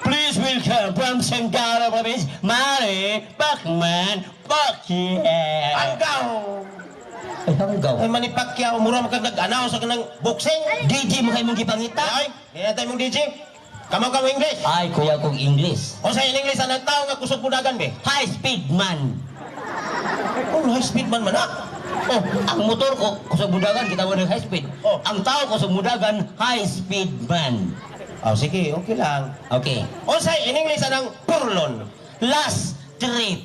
[SPEAKER 4] Please welcome from Sangara Province, Mari Pacman Pacquiao.
[SPEAKER 3] Anggaw!
[SPEAKER 4] Ay, hanggaw.
[SPEAKER 3] Ay, Manny Pacquiao, mura mo kag nag-anaw sa kanang boxing.
[SPEAKER 4] DJ mo kayo mong gipangita?
[SPEAKER 3] Ay, di na tayo mong DJ. Kamaw ka mo English.
[SPEAKER 4] Ay, kuya kong English.
[SPEAKER 3] O sa English, anong tao nga kusog pudagan, be?
[SPEAKER 4] High speed man.
[SPEAKER 3] Oh, high speed man man, ah.
[SPEAKER 4] Oh, ang motor ko, kusog mudagan, kita mo ng high speed.
[SPEAKER 3] Oh.
[SPEAKER 4] Ang tao kusog mudagan, high speed man.
[SPEAKER 3] Oh, sige, okay lang.
[SPEAKER 4] Okay.
[SPEAKER 3] O sa in English, anang purlon?
[SPEAKER 4] Last trip.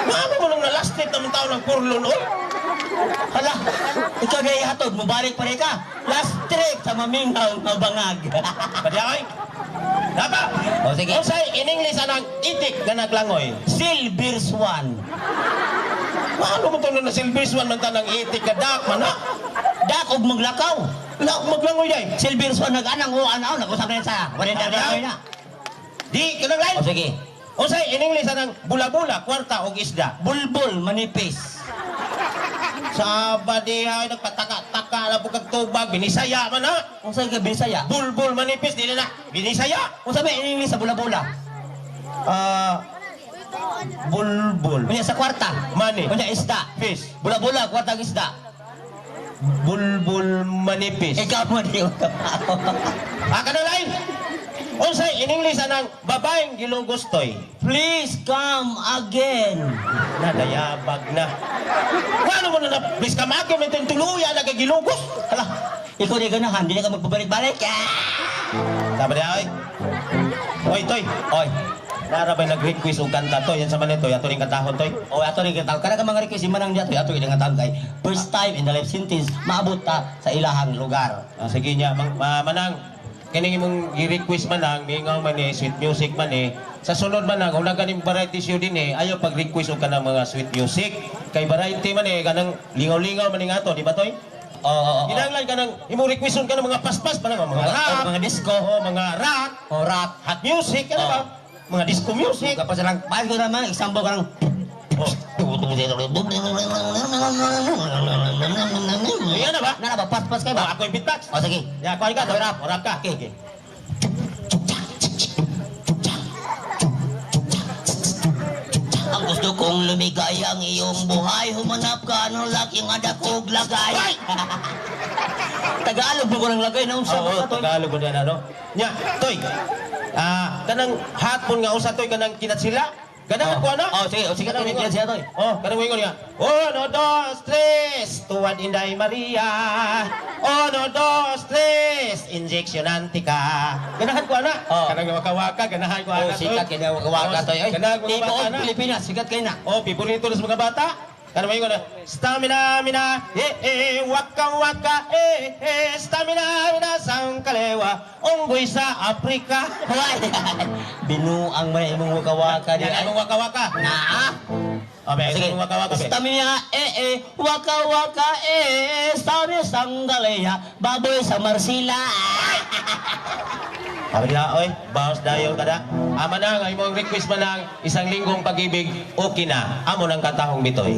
[SPEAKER 3] Maano mo nang na last trip naman tao ng purlon, oy?
[SPEAKER 4] Hala, ikaw na ihatod, mubalik pa rin ka. Last trip sa mamingaw nga bangag.
[SPEAKER 3] Pwede ay? Dapa!
[SPEAKER 4] O, sige.
[SPEAKER 3] O sa in English, anang itik nga naglangoy?
[SPEAKER 4] Silver Swan.
[SPEAKER 3] Maano mo ito na silver swan man ta ng itik ka dak man, ha?
[SPEAKER 4] Dakog maglakaw.
[SPEAKER 3] La, maglangoy day.
[SPEAKER 4] Silver Swan nag-anang o anaw, nag-usap na yan sa 40 na.
[SPEAKER 3] Di, kanang lain.
[SPEAKER 4] O sige,
[SPEAKER 3] O sa in English, anang bula-bula, kwarta og isda.
[SPEAKER 4] Bulbul manipis.
[SPEAKER 3] Sa badihay, nagpataka-taka na bukag tubag, binisaya man, ha?
[SPEAKER 4] Kung saan ka Bisaya?
[SPEAKER 3] Bulbul manipis, di na na, binisaya.
[SPEAKER 4] Kung saan may in English sa bula-bula?
[SPEAKER 3] Ah, bulbul.
[SPEAKER 4] Unya sa kwarta.
[SPEAKER 3] Money.
[SPEAKER 4] Unya isda.
[SPEAKER 3] Fish.
[SPEAKER 4] Bula-bula, kwarta og isda.
[SPEAKER 3] Bulbul manipis.
[SPEAKER 4] Ikaw mo di ka
[SPEAKER 3] Ah, kanang lain. Unsay in English anang babaeng gilugustoy?
[SPEAKER 4] Please come again.
[SPEAKER 3] Nadayabag na. Paano mo na na, please kamagyo, may tuluya na kay gilugos.
[SPEAKER 4] Hala, ikaw di ganahan, di na ka magpabalik-balik. Ah!
[SPEAKER 3] Sabi niya, oy. Oy, Toy.
[SPEAKER 4] Oy,
[SPEAKER 3] Nara ba'y nag-request og kanta, Toy? Yan sa man toy. Ato rin kantahon, Toy.
[SPEAKER 4] oy, ato rin katawag. Kada ka mga request, manang niya, ato rin katawag kay first time in the life sentence, maabot ta sa ilahang lugar.
[SPEAKER 3] Ah, sige niya, mang, ma, manang. Kining imong gi-request manang, mingaw man eh, sweet music man eh. Sa sunod manang, kung ganing variety show din eh, ayaw pag-request og kanang mga sweet music. Kay variety man eh, kanang lingaw-lingaw man eh nga to, di ba, Toy?
[SPEAKER 4] Oo, oo, oo.
[SPEAKER 3] Kinahanglan ka ng imong requeston ka ng mga paspas pa mga
[SPEAKER 4] Mga-
[SPEAKER 3] rock,
[SPEAKER 4] mga disco.
[SPEAKER 3] oh, mga rock,
[SPEAKER 4] O rock.
[SPEAKER 3] hot music, ano ba? Mga disco music.
[SPEAKER 4] Kapag silang, paano ko naman, example ka ng
[SPEAKER 3] Oh. Ayan na ba?
[SPEAKER 4] Nana ba? Paspas kayo
[SPEAKER 3] Oh,
[SPEAKER 4] ba?
[SPEAKER 3] ako yung beatbox.
[SPEAKER 4] O sige.
[SPEAKER 3] Ya, kuha ka,
[SPEAKER 4] Ako rap.
[SPEAKER 3] O, rap ka.
[SPEAKER 4] Okay. Ang gusto kong lumigay ang iyong buhay. Humanap ka ng laking adakog lagay.
[SPEAKER 3] Ay!
[SPEAKER 4] Tagalog mo ko ng lagay na unsa
[SPEAKER 3] Oo,
[SPEAKER 4] ba to?
[SPEAKER 3] Tagalog mo na, ano? Nya, Toy. Ah, kanang hot nga usa toy kanang kinatsila. Ganahan ko ano?
[SPEAKER 4] Oh, sige, oh, sige,
[SPEAKER 3] Kanang
[SPEAKER 4] toy,
[SPEAKER 3] ingon.
[SPEAKER 4] siya, toy.
[SPEAKER 3] Oh, kanang ingon niya. Uno, dos, tres, tuwad Inday Maria. Uno, dos, tres, injection antika. Ganahan ko ana.
[SPEAKER 4] Oh.
[SPEAKER 3] Kanang waka-waka, ganahan ko
[SPEAKER 4] Oh,
[SPEAKER 3] ana. toy.
[SPEAKER 4] sikat kay na waka toy. Ay,
[SPEAKER 3] Ganahan ko
[SPEAKER 4] tibuok
[SPEAKER 3] waka na.
[SPEAKER 4] Pilipinas, sikat kay na.
[SPEAKER 3] Oh, piborito na sa mga bata. Kanang ingon na, stamina, mina, eh, eh, waka, waka, eh, eh, stamina, mina, sangkalewa, unggoy sa Afrika.
[SPEAKER 4] Hoy! Binuang man imong waka-waka di.
[SPEAKER 3] Yan, imong waka-waka.
[SPEAKER 4] Naa.
[SPEAKER 3] Abe,
[SPEAKER 4] Sige.
[SPEAKER 3] isang waka waka be.
[SPEAKER 4] Stamina, eh eh, waka waka eh, eh, sabi sanggalaya, baboy sa Marsila.
[SPEAKER 3] Sabi nila, oy, bawas dayon kada. Ama na, ang imong request man lang, isang linggong pag-ibig, okay na. Amo ng katahong bitoy.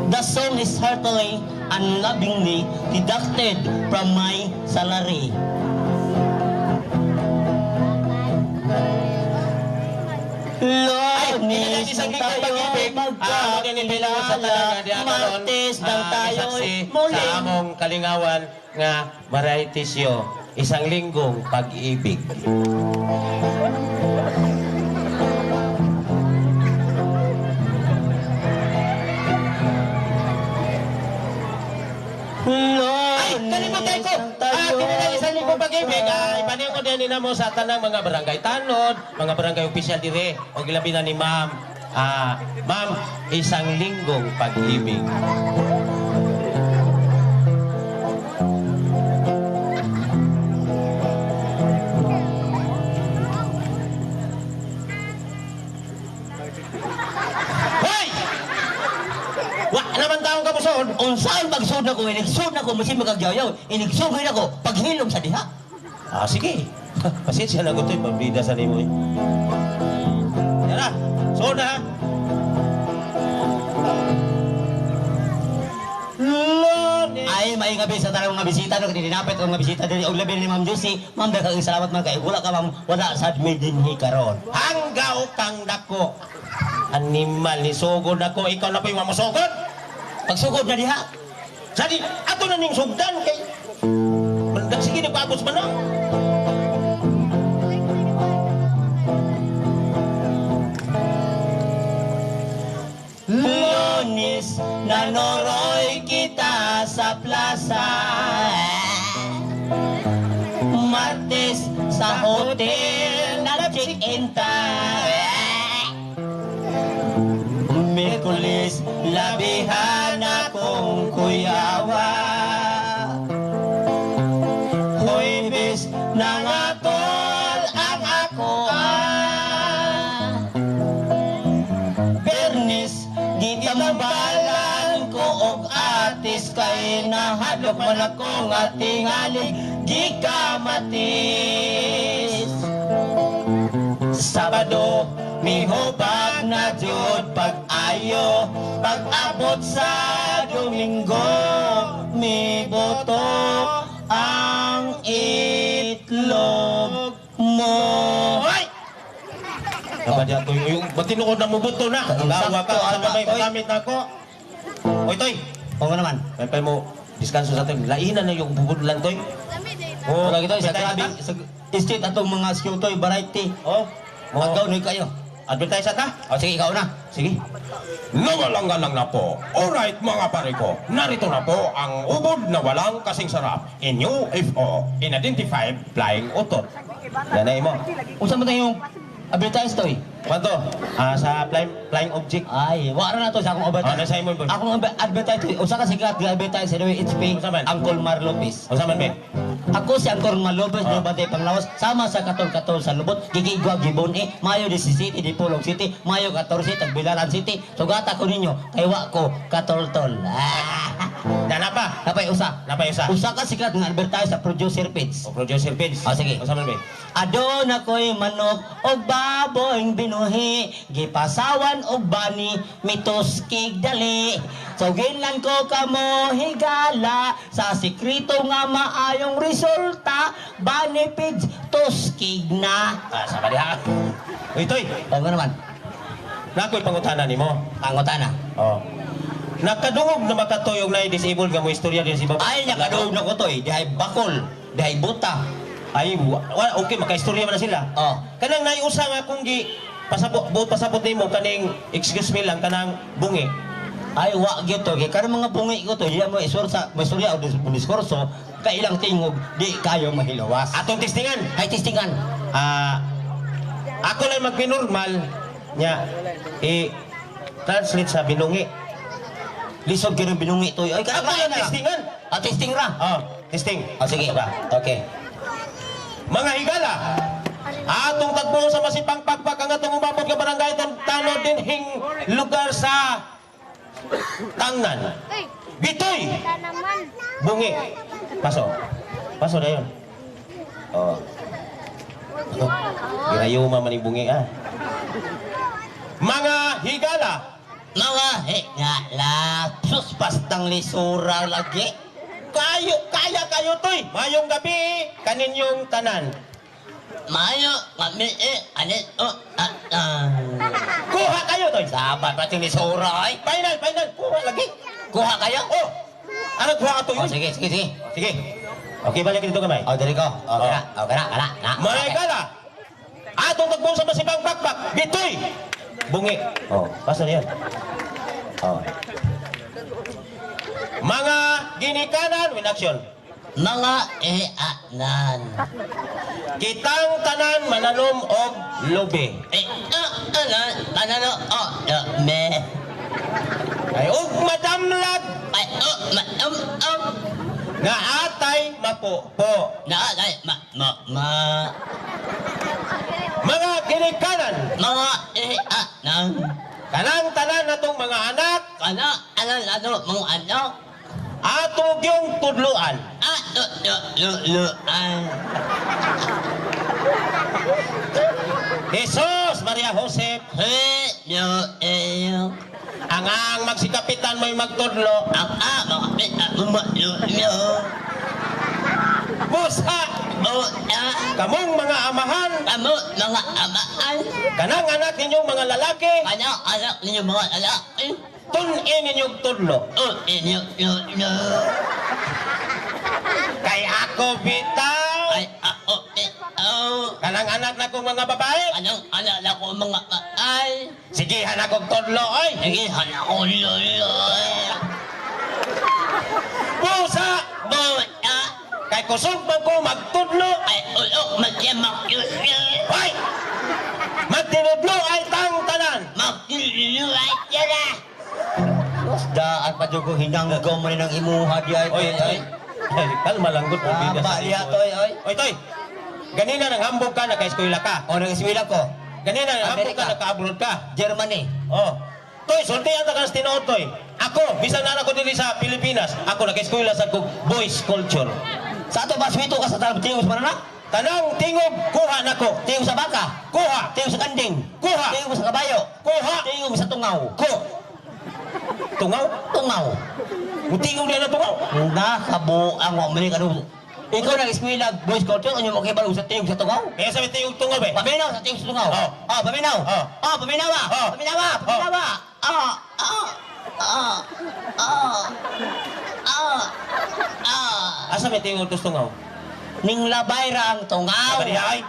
[SPEAKER 4] The song is heartily and lovingly deducted from my salary.
[SPEAKER 3] Ay,
[SPEAKER 4] Lunes
[SPEAKER 3] isang
[SPEAKER 4] nang
[SPEAKER 3] linggong
[SPEAKER 4] tayo
[SPEAKER 3] pag-ibig. Amo din ipila sa
[SPEAKER 4] magkakilala,
[SPEAKER 3] tanan nga diha karon.
[SPEAKER 4] Martes nang tayo'y
[SPEAKER 3] Isaksi
[SPEAKER 4] muli.
[SPEAKER 3] sa among kalingawan nga variety show. Isang linggong pag-ibig. Ay, kalimutan ko! Kini lang isang linggong pag-ibig. Ipaniyo ko din namo sa tanang mga barangay tanod, mga barangay opisyal dire, o gilabi na ni ma'am. Ma'am, isang linggong pag-ibig. Hoy! Wa naman taong kapusoon.
[SPEAKER 4] Unsaan pagsud na ko, inigsud na ko, masin magkagyaw-yaw, inigsugin ako, paghilom sa diha.
[SPEAKER 3] Sige. Pasensya na ko ito. Pambida sa nimo eh. Tara, so na ha. Lord.
[SPEAKER 4] Ay, may gabi sa tanang mga bisita, no, dinapit ang mga bisita diri og labi ni Ma'am Josie. Ma'am, daghang salamat man kay wala ka ma'am, wala sad mi dinhi karon.
[SPEAKER 3] Hanggaw kang dako. Animal ni sugod ako. Ikaw na pa yung mamusugod.
[SPEAKER 4] Pagsugod na diha.
[SPEAKER 3] Sadi, ato na ning sugdan kay... Mandag, sige, nagpaabos man na.
[SPEAKER 4] Lunes, nanoroy kita sa plaza. Martes, sa hotel, nag-check-in ta. Miyerkules, labihan akong kuyawa. Huwebes, nangatol ang ako. Bernis, gitambalan ko og atis kay nahadlok man ako nga tingali gikamatis. Sabado, mihubag na jud pag-ayo, pag-abot sa Domingo, miboto ang itlog mo.
[SPEAKER 3] Hoy! Dapat yan, Toy. Yung batinuod na mubuto na.
[SPEAKER 4] Ang
[SPEAKER 3] Gawa ka.
[SPEAKER 4] sakto,
[SPEAKER 3] Sa
[SPEAKER 4] anak,
[SPEAKER 3] may
[SPEAKER 4] Toy.
[SPEAKER 3] magamit na ako. Oy, Toy.
[SPEAKER 4] Oo naman.
[SPEAKER 3] May pa mo, diskanso sa atin. Lainan na yung bubudlan, Toy.
[SPEAKER 4] Oh, lagi to sa
[SPEAKER 3] advertise
[SPEAKER 4] grabe sa street atong mga skill toy variety.
[SPEAKER 3] Oh, mo
[SPEAKER 4] Magaw ni kayo.
[SPEAKER 3] advertise ta.
[SPEAKER 4] O sige, ikaw na.
[SPEAKER 3] Sige.
[SPEAKER 2] Nawalang galang na po. Alright mga pare ko, narito na po ang ubod na walang kasing sarap. In UFO, Unidentified Flying Utot.
[SPEAKER 3] Yan na imo.
[SPEAKER 4] Unsa man tayong advertise toy?
[SPEAKER 3] Kwanto? Sa flying object.
[SPEAKER 4] Ay, wala na to sa akong advertise.
[SPEAKER 3] Ah, nasa imo, boy.
[SPEAKER 4] Akong advertise toy. Usa ka sikat nga advertise sa HP,
[SPEAKER 3] Unsa man?
[SPEAKER 4] Uncle Mar Lopez.
[SPEAKER 3] Unsa man be?
[SPEAKER 4] Ako si Uncle Mar Lopez
[SPEAKER 3] Ah.
[SPEAKER 4] ah. Bantay Panglawas, sama sa katol-katol sa lubot, gigigwa gibon eh, Mayo 17 di Pulong City, Mayo 14 Tagbilaran City. Sugata ko ninyo kay wa ko katoltol. Ah.
[SPEAKER 3] Dana pa.
[SPEAKER 4] Napay usa.
[SPEAKER 3] Napay usa.
[SPEAKER 4] Usa ka sikat nga advertise sa producer page.
[SPEAKER 3] O producer page.
[SPEAKER 4] Sige.
[SPEAKER 3] Unsa man be?
[SPEAKER 4] Adon ako'y manok og baboy binuhi, gipasawan og bani, mituskig dali. Sugilan ko kamo higala sa sikrito nga maayong resulta, bani pids tuskig na.
[SPEAKER 3] Sama diha. Uy, Toy.
[SPEAKER 4] Bago naman,
[SPEAKER 3] Nakoy pangutana nimo.
[SPEAKER 4] pangutana.
[SPEAKER 3] Oh. Nakadungog na makatoy og naay disabled nga mo istorya din si Baba.
[SPEAKER 4] Ay, nakadungog na ko toy, dihay bakol, dihay buta.
[SPEAKER 3] Ay, okay, makaistorya man na sila.
[SPEAKER 4] Oh.
[SPEAKER 3] Kanang naiusa nga kung gi pasabot buot pasabot nimo kaning excuse me lang kanang bungi.
[SPEAKER 4] Ay, wa gyud to. Kay karon mga bungi ko to, di mo isursa, maistorya o diskurso, kay ilang tingog, di kayo mahilawas.
[SPEAKER 3] Atong testingan.
[SPEAKER 4] Ay, testingan.
[SPEAKER 3] Ako lang magpinormal nya i translate sa binungi.
[SPEAKER 4] Lisod kayo ng binungi to. Ay,
[SPEAKER 3] Ako
[SPEAKER 4] kaya
[SPEAKER 3] lang
[SPEAKER 4] na.
[SPEAKER 3] testingan.
[SPEAKER 4] Ah, testing ra.
[SPEAKER 3] Oh, testing.
[SPEAKER 4] Ah, sige.
[SPEAKER 3] Ato ba?
[SPEAKER 4] Okay.
[SPEAKER 3] Mga higala, Atong tagbo sa masipang pagpak ang atong umabot nga barangay tanod dinhing lugar sa Tangnan. Bitoy! Bungi. Paso. Paso na yun. Oh. Ginayuma man yung bungi ah. Mga higala,
[SPEAKER 4] Mga higala, sus pastang lisura lagi.
[SPEAKER 3] Kayo, kaya kayo toy. Mayong gabi, kaninyong tanan.
[SPEAKER 4] Mayo kami eh, anit o at ah.
[SPEAKER 3] Kuha kayo toy.
[SPEAKER 4] Sabat pati lisura ay.
[SPEAKER 3] Final, final. Kuha lagi.
[SPEAKER 4] Kuha kayo?
[SPEAKER 3] Oh, ano kuha ka toy?
[SPEAKER 4] Oh, sige, sige, sige.
[SPEAKER 3] Sige. Okay, balik dito kamay.
[SPEAKER 4] Oh, dali ko. Oh, kara, oh, kara, kara, na.
[SPEAKER 3] Mga
[SPEAKER 4] Okay.
[SPEAKER 3] higala, atong tagbo sa masipang pakpak, bitoy. Bungi. Oh, paso na yun. Oh. Mga ginikanan, win action.
[SPEAKER 4] Mga ianan.
[SPEAKER 3] Kitang tanan mananom og lubi.
[SPEAKER 4] Eh, ah, ano, ano, oh, no, me.
[SPEAKER 3] Ay og madamlag
[SPEAKER 4] Ay, oh, ma, um.
[SPEAKER 3] nga atay mapupo.
[SPEAKER 4] Na, ay, ma, ma, ma.
[SPEAKER 3] Mga ginikanan,
[SPEAKER 4] Mga ianan.
[SPEAKER 3] kanang tanan natong mga anak,
[SPEAKER 4] Ano, ano, ano, mga ano.
[SPEAKER 3] ato gyung tudloan.
[SPEAKER 4] Ah, lo, lo, lo, lo, ah.
[SPEAKER 3] Jesus, Maria Jose,
[SPEAKER 4] He, yo, eh, yo.
[SPEAKER 3] ang ang magsikapitan mo'y magtudlo.
[SPEAKER 4] Ang ah, mga eh, ah, mga, yo, yo.
[SPEAKER 3] Busa,
[SPEAKER 4] Oh, ah,
[SPEAKER 3] kamong mga amahan,
[SPEAKER 4] kamo, mga amaan.
[SPEAKER 3] kanang anak ninyong mga lalaki,
[SPEAKER 4] Ano, anak ninyo mga lalaki.
[SPEAKER 3] tun-in ninyong tudlo.
[SPEAKER 4] Oh, inyo, yo, yo.
[SPEAKER 3] Kay ako bitaw,
[SPEAKER 4] Ay, ako, eh, oh.
[SPEAKER 3] kanang anak na kong mga babae,
[SPEAKER 4] Anong anak na ko mga ay.
[SPEAKER 3] sigihan akong tudlo, oy.
[SPEAKER 4] Sige, anak ko, lo, lo.
[SPEAKER 3] Busa,
[SPEAKER 4] Buta,
[SPEAKER 3] kay kusog man ko magtudlo,
[SPEAKER 4] ay, ulok, magyamak, yo, yo.
[SPEAKER 3] ay! Magtinudlo ay tang tanan.
[SPEAKER 4] Magtuluan ka na. Daan pa dyan ko hinanggaw mo rin ang imuha di ay.
[SPEAKER 3] Oy, oy. Ay, kalma lang gud
[SPEAKER 4] Ah, ba diya toy, oy.
[SPEAKER 3] Oy, toy. Ganina nang hambog ka, naka-eskwela ka.
[SPEAKER 4] O, nag-eskwela ko.
[SPEAKER 3] Ganina nang hambog ka,
[SPEAKER 4] Amerika.
[SPEAKER 3] naka-abroad ka.
[SPEAKER 4] Germany.
[SPEAKER 3] Oh. Toy, sultihan ta ka sa tinuod, toy. Ako, bisan na ako dili sa Pilipinas, ako naka-eskwela sa kog boys culture.
[SPEAKER 4] Sa ato ba, swito ka sa tanong tingog sa mananak?
[SPEAKER 3] Tanang tingog, kuha nako.
[SPEAKER 4] Tingog sa baka?
[SPEAKER 3] Kuha.
[SPEAKER 4] Tingog sa kanding?
[SPEAKER 3] Kuha.
[SPEAKER 4] Tingog sa kabayo?
[SPEAKER 3] Kuha.
[SPEAKER 4] Tingog sa tungaw?
[SPEAKER 3] Ko. Tungaw?
[SPEAKER 4] Tungaw.
[SPEAKER 3] Mutingog na tungaw.
[SPEAKER 4] Nakabuang wa man ano. Ikaw nag-eskwela, boys culture, ano mo kibalo sa tingog sa tungaw?
[SPEAKER 3] Kaya sa tingog tungaw eh.
[SPEAKER 4] Paminaw sa tingog sa tungaw.
[SPEAKER 3] Oh.
[SPEAKER 4] Oh, paminaw.
[SPEAKER 3] Oh.
[SPEAKER 4] Oh, paminaw ah.
[SPEAKER 3] Oh.
[SPEAKER 4] Paminaw ah. Paminaw ah. Ah. Ah. Ah. Ah. Ah. Ah.
[SPEAKER 3] Asa may tingog tos tungaw?
[SPEAKER 4] Ning labay ra ang tungaw.
[SPEAKER 3] Sabi niya, ay.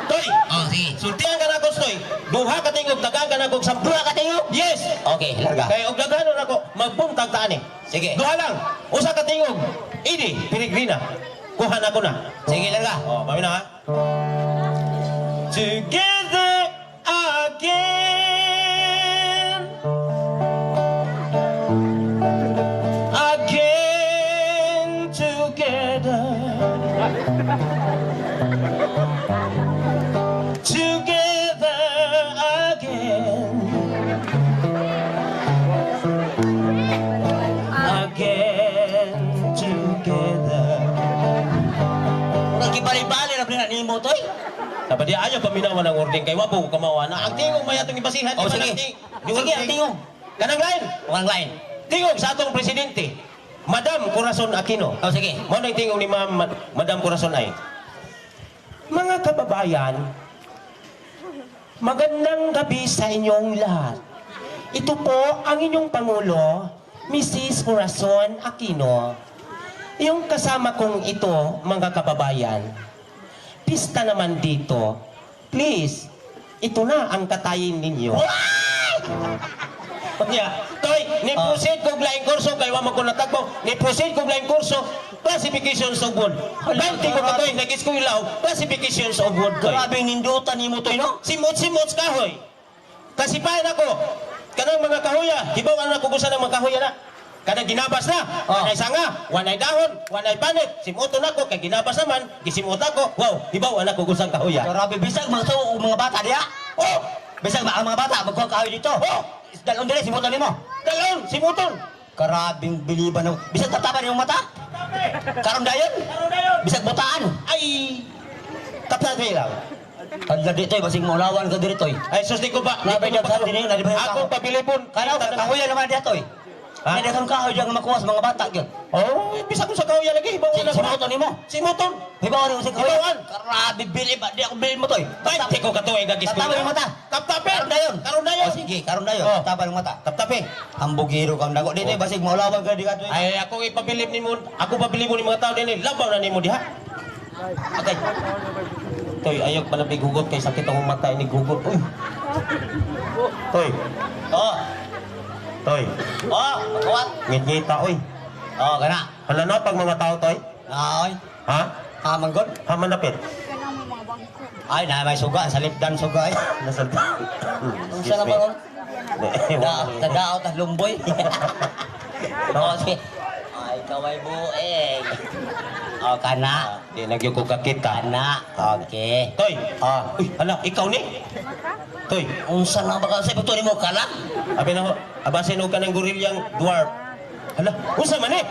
[SPEAKER 3] Toy,
[SPEAKER 4] Oh, sige.
[SPEAKER 3] sultihan ka na ako, Toy. Duha ka tingog, tagaan ka na akong 10.
[SPEAKER 4] Duha ka tingog?
[SPEAKER 3] Yes.
[SPEAKER 4] Okay, larga.
[SPEAKER 3] Kay og daghanon ako, magbuntag ta ani.
[SPEAKER 4] Sige.
[SPEAKER 3] Duha lang. Usa ka tingog. Idi, peregrina. Kuha na ko na.
[SPEAKER 4] Sige, larga.
[SPEAKER 3] Oh, mami na ha. Together again. Again together. Together again. Again together.
[SPEAKER 4] Murag gibali-bali ra na nimo toy.
[SPEAKER 3] Dapat di ayaw paminawan ang ording kay wapo kamawa na. Ang tingog may atong ibasihan.
[SPEAKER 4] Oh,
[SPEAKER 3] di ba
[SPEAKER 4] sige.
[SPEAKER 3] ang
[SPEAKER 4] Sige, ang tingog.
[SPEAKER 3] Kanang lain.
[SPEAKER 4] Walang lain.
[SPEAKER 3] Tingog sa atong presidente. Madam Corazon Aquino.
[SPEAKER 4] Oh, sige.
[SPEAKER 3] Mao na yung tingog ni Ma'am Madam Corazon ay. Mga kababayan, magandang gabi sa inyong lahat. Ito po ang inyong Pangulo, Mrs. Corazon Aquino. Yung kasama kong ito, mga kababayan, pista naman dito. Please, ito na ang katayin ninyo. Niya, Toy, ni-proceed kog laing kurso kay wa man ko natagbo. Ni-proceed kog laing kurso, classifications of wood. 20 ko ka toy, nag-eskwela og classifications of wood toy.
[SPEAKER 4] Grabe nindutan nimo toy no.
[SPEAKER 3] Simot-simot kahoy. Kasipayan ako. Kanang mga kahoya, hibaw ang ako gusa ng mga kahoya na.
[SPEAKER 2] Kanang ginabas na.
[SPEAKER 4] Oh.
[SPEAKER 2] Wanay sanga, wanay dahon, wanay panit. Simuton ako kay ginabas naman, gisimot ako. Wow, hibaw anak ko gusang kahoya.
[SPEAKER 4] Grabe, bisag mga tao, mga bata diha.
[SPEAKER 2] Oh,
[SPEAKER 4] Bisag ang mga bata, magkuha kahoy dito.
[SPEAKER 2] Oh!
[SPEAKER 4] Dalon dire, simutan nimo.
[SPEAKER 2] Dalon, simuton.
[SPEAKER 4] Karabing biliban ng... Bisag tatapan yung mata. Karon dayon.
[SPEAKER 2] Karon dayon.
[SPEAKER 4] Bisag butaan.
[SPEAKER 2] Ay, kapsat lang.
[SPEAKER 4] Tanda dito, basig maulawan ka dito.
[SPEAKER 2] Ay, sus, di ko ba? Di
[SPEAKER 4] Nabay
[SPEAKER 2] ko ba-
[SPEAKER 4] daghan din, nabay daghan.
[SPEAKER 2] Ako pabilibon.
[SPEAKER 4] Kanaw, kahoya naman diha toy.
[SPEAKER 2] Ha?
[SPEAKER 4] May daghang kahoy diyan nga makuha sa mga bata gyud.
[SPEAKER 2] Oh, bisag ko sa kahoya lagi. Hibaw na.
[SPEAKER 4] Simuton nimo.
[SPEAKER 2] Simuton.
[SPEAKER 4] Hibawan nimo sa kahoy.
[SPEAKER 2] Hibawan.
[SPEAKER 4] Grabe bilib, di ako bilib mo toy.
[SPEAKER 2] Ay, di ko katuig ang
[SPEAKER 4] Tatapan yung mata.
[SPEAKER 2] Taptape.
[SPEAKER 4] Karon dayon.
[SPEAKER 2] Karon dayon.
[SPEAKER 4] Oh, sige, karon dayon.
[SPEAKER 2] Oh.
[SPEAKER 4] Tatapan yung mata.
[SPEAKER 2] Taptape.
[SPEAKER 4] Hambugiro kang dago. Dito, basig maulawan ka di ka toy.
[SPEAKER 2] Ay, ako ipabilib nimo. Ako pabilib ni mga tao dinhi. Labaw na nimo diha. Okay. Toy, ayok palabig hugot kay sakit akong mata ini hugot. Uy. Toy,
[SPEAKER 4] Oh.
[SPEAKER 2] toy.
[SPEAKER 4] Oh, kuwat.
[SPEAKER 2] Ngit-ngita oy.
[SPEAKER 4] Oh, kana.
[SPEAKER 2] Hala na pag mga tao toy.
[SPEAKER 4] Naoy.
[SPEAKER 2] Ha?
[SPEAKER 4] Amang god.
[SPEAKER 2] Ha manapit.
[SPEAKER 4] Ay, na may suga, sa lipdan suga ay.
[SPEAKER 2] Nasal.
[SPEAKER 4] Unsa na ba ron? Da, tadao ta lumboy. Oh, sige. Ay, kaway bueng. Oh, kana.
[SPEAKER 2] Di nagyo ko kakita.
[SPEAKER 4] Kana. Okay.
[SPEAKER 2] Toy.
[SPEAKER 4] Ah.
[SPEAKER 2] Uy, hala, ikaw ni? Toy,
[SPEAKER 4] Unsa na ba ka sa ito nimo kalag?
[SPEAKER 2] abi na ho, abasin og kanang gorilyang dwarf. Hala, unsa man eh?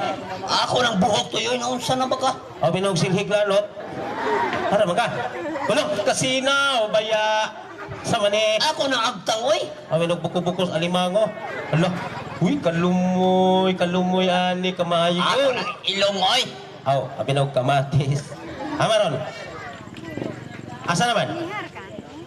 [SPEAKER 4] Ako nang buhok to yun, unsa na ba ka?
[SPEAKER 2] Abi na og silhig lalot. Para man ka. Kuno, kasinaw baya sa man eh.
[SPEAKER 4] Ako nang agtang oy.
[SPEAKER 2] Abi na og buko-bukos alimango. Hala, uy, kalumoy, kalumoy ani kamaayo.
[SPEAKER 4] Ako nang ilong oy.
[SPEAKER 2] Aw, abi na og kamatis. Amaron. Asa naman?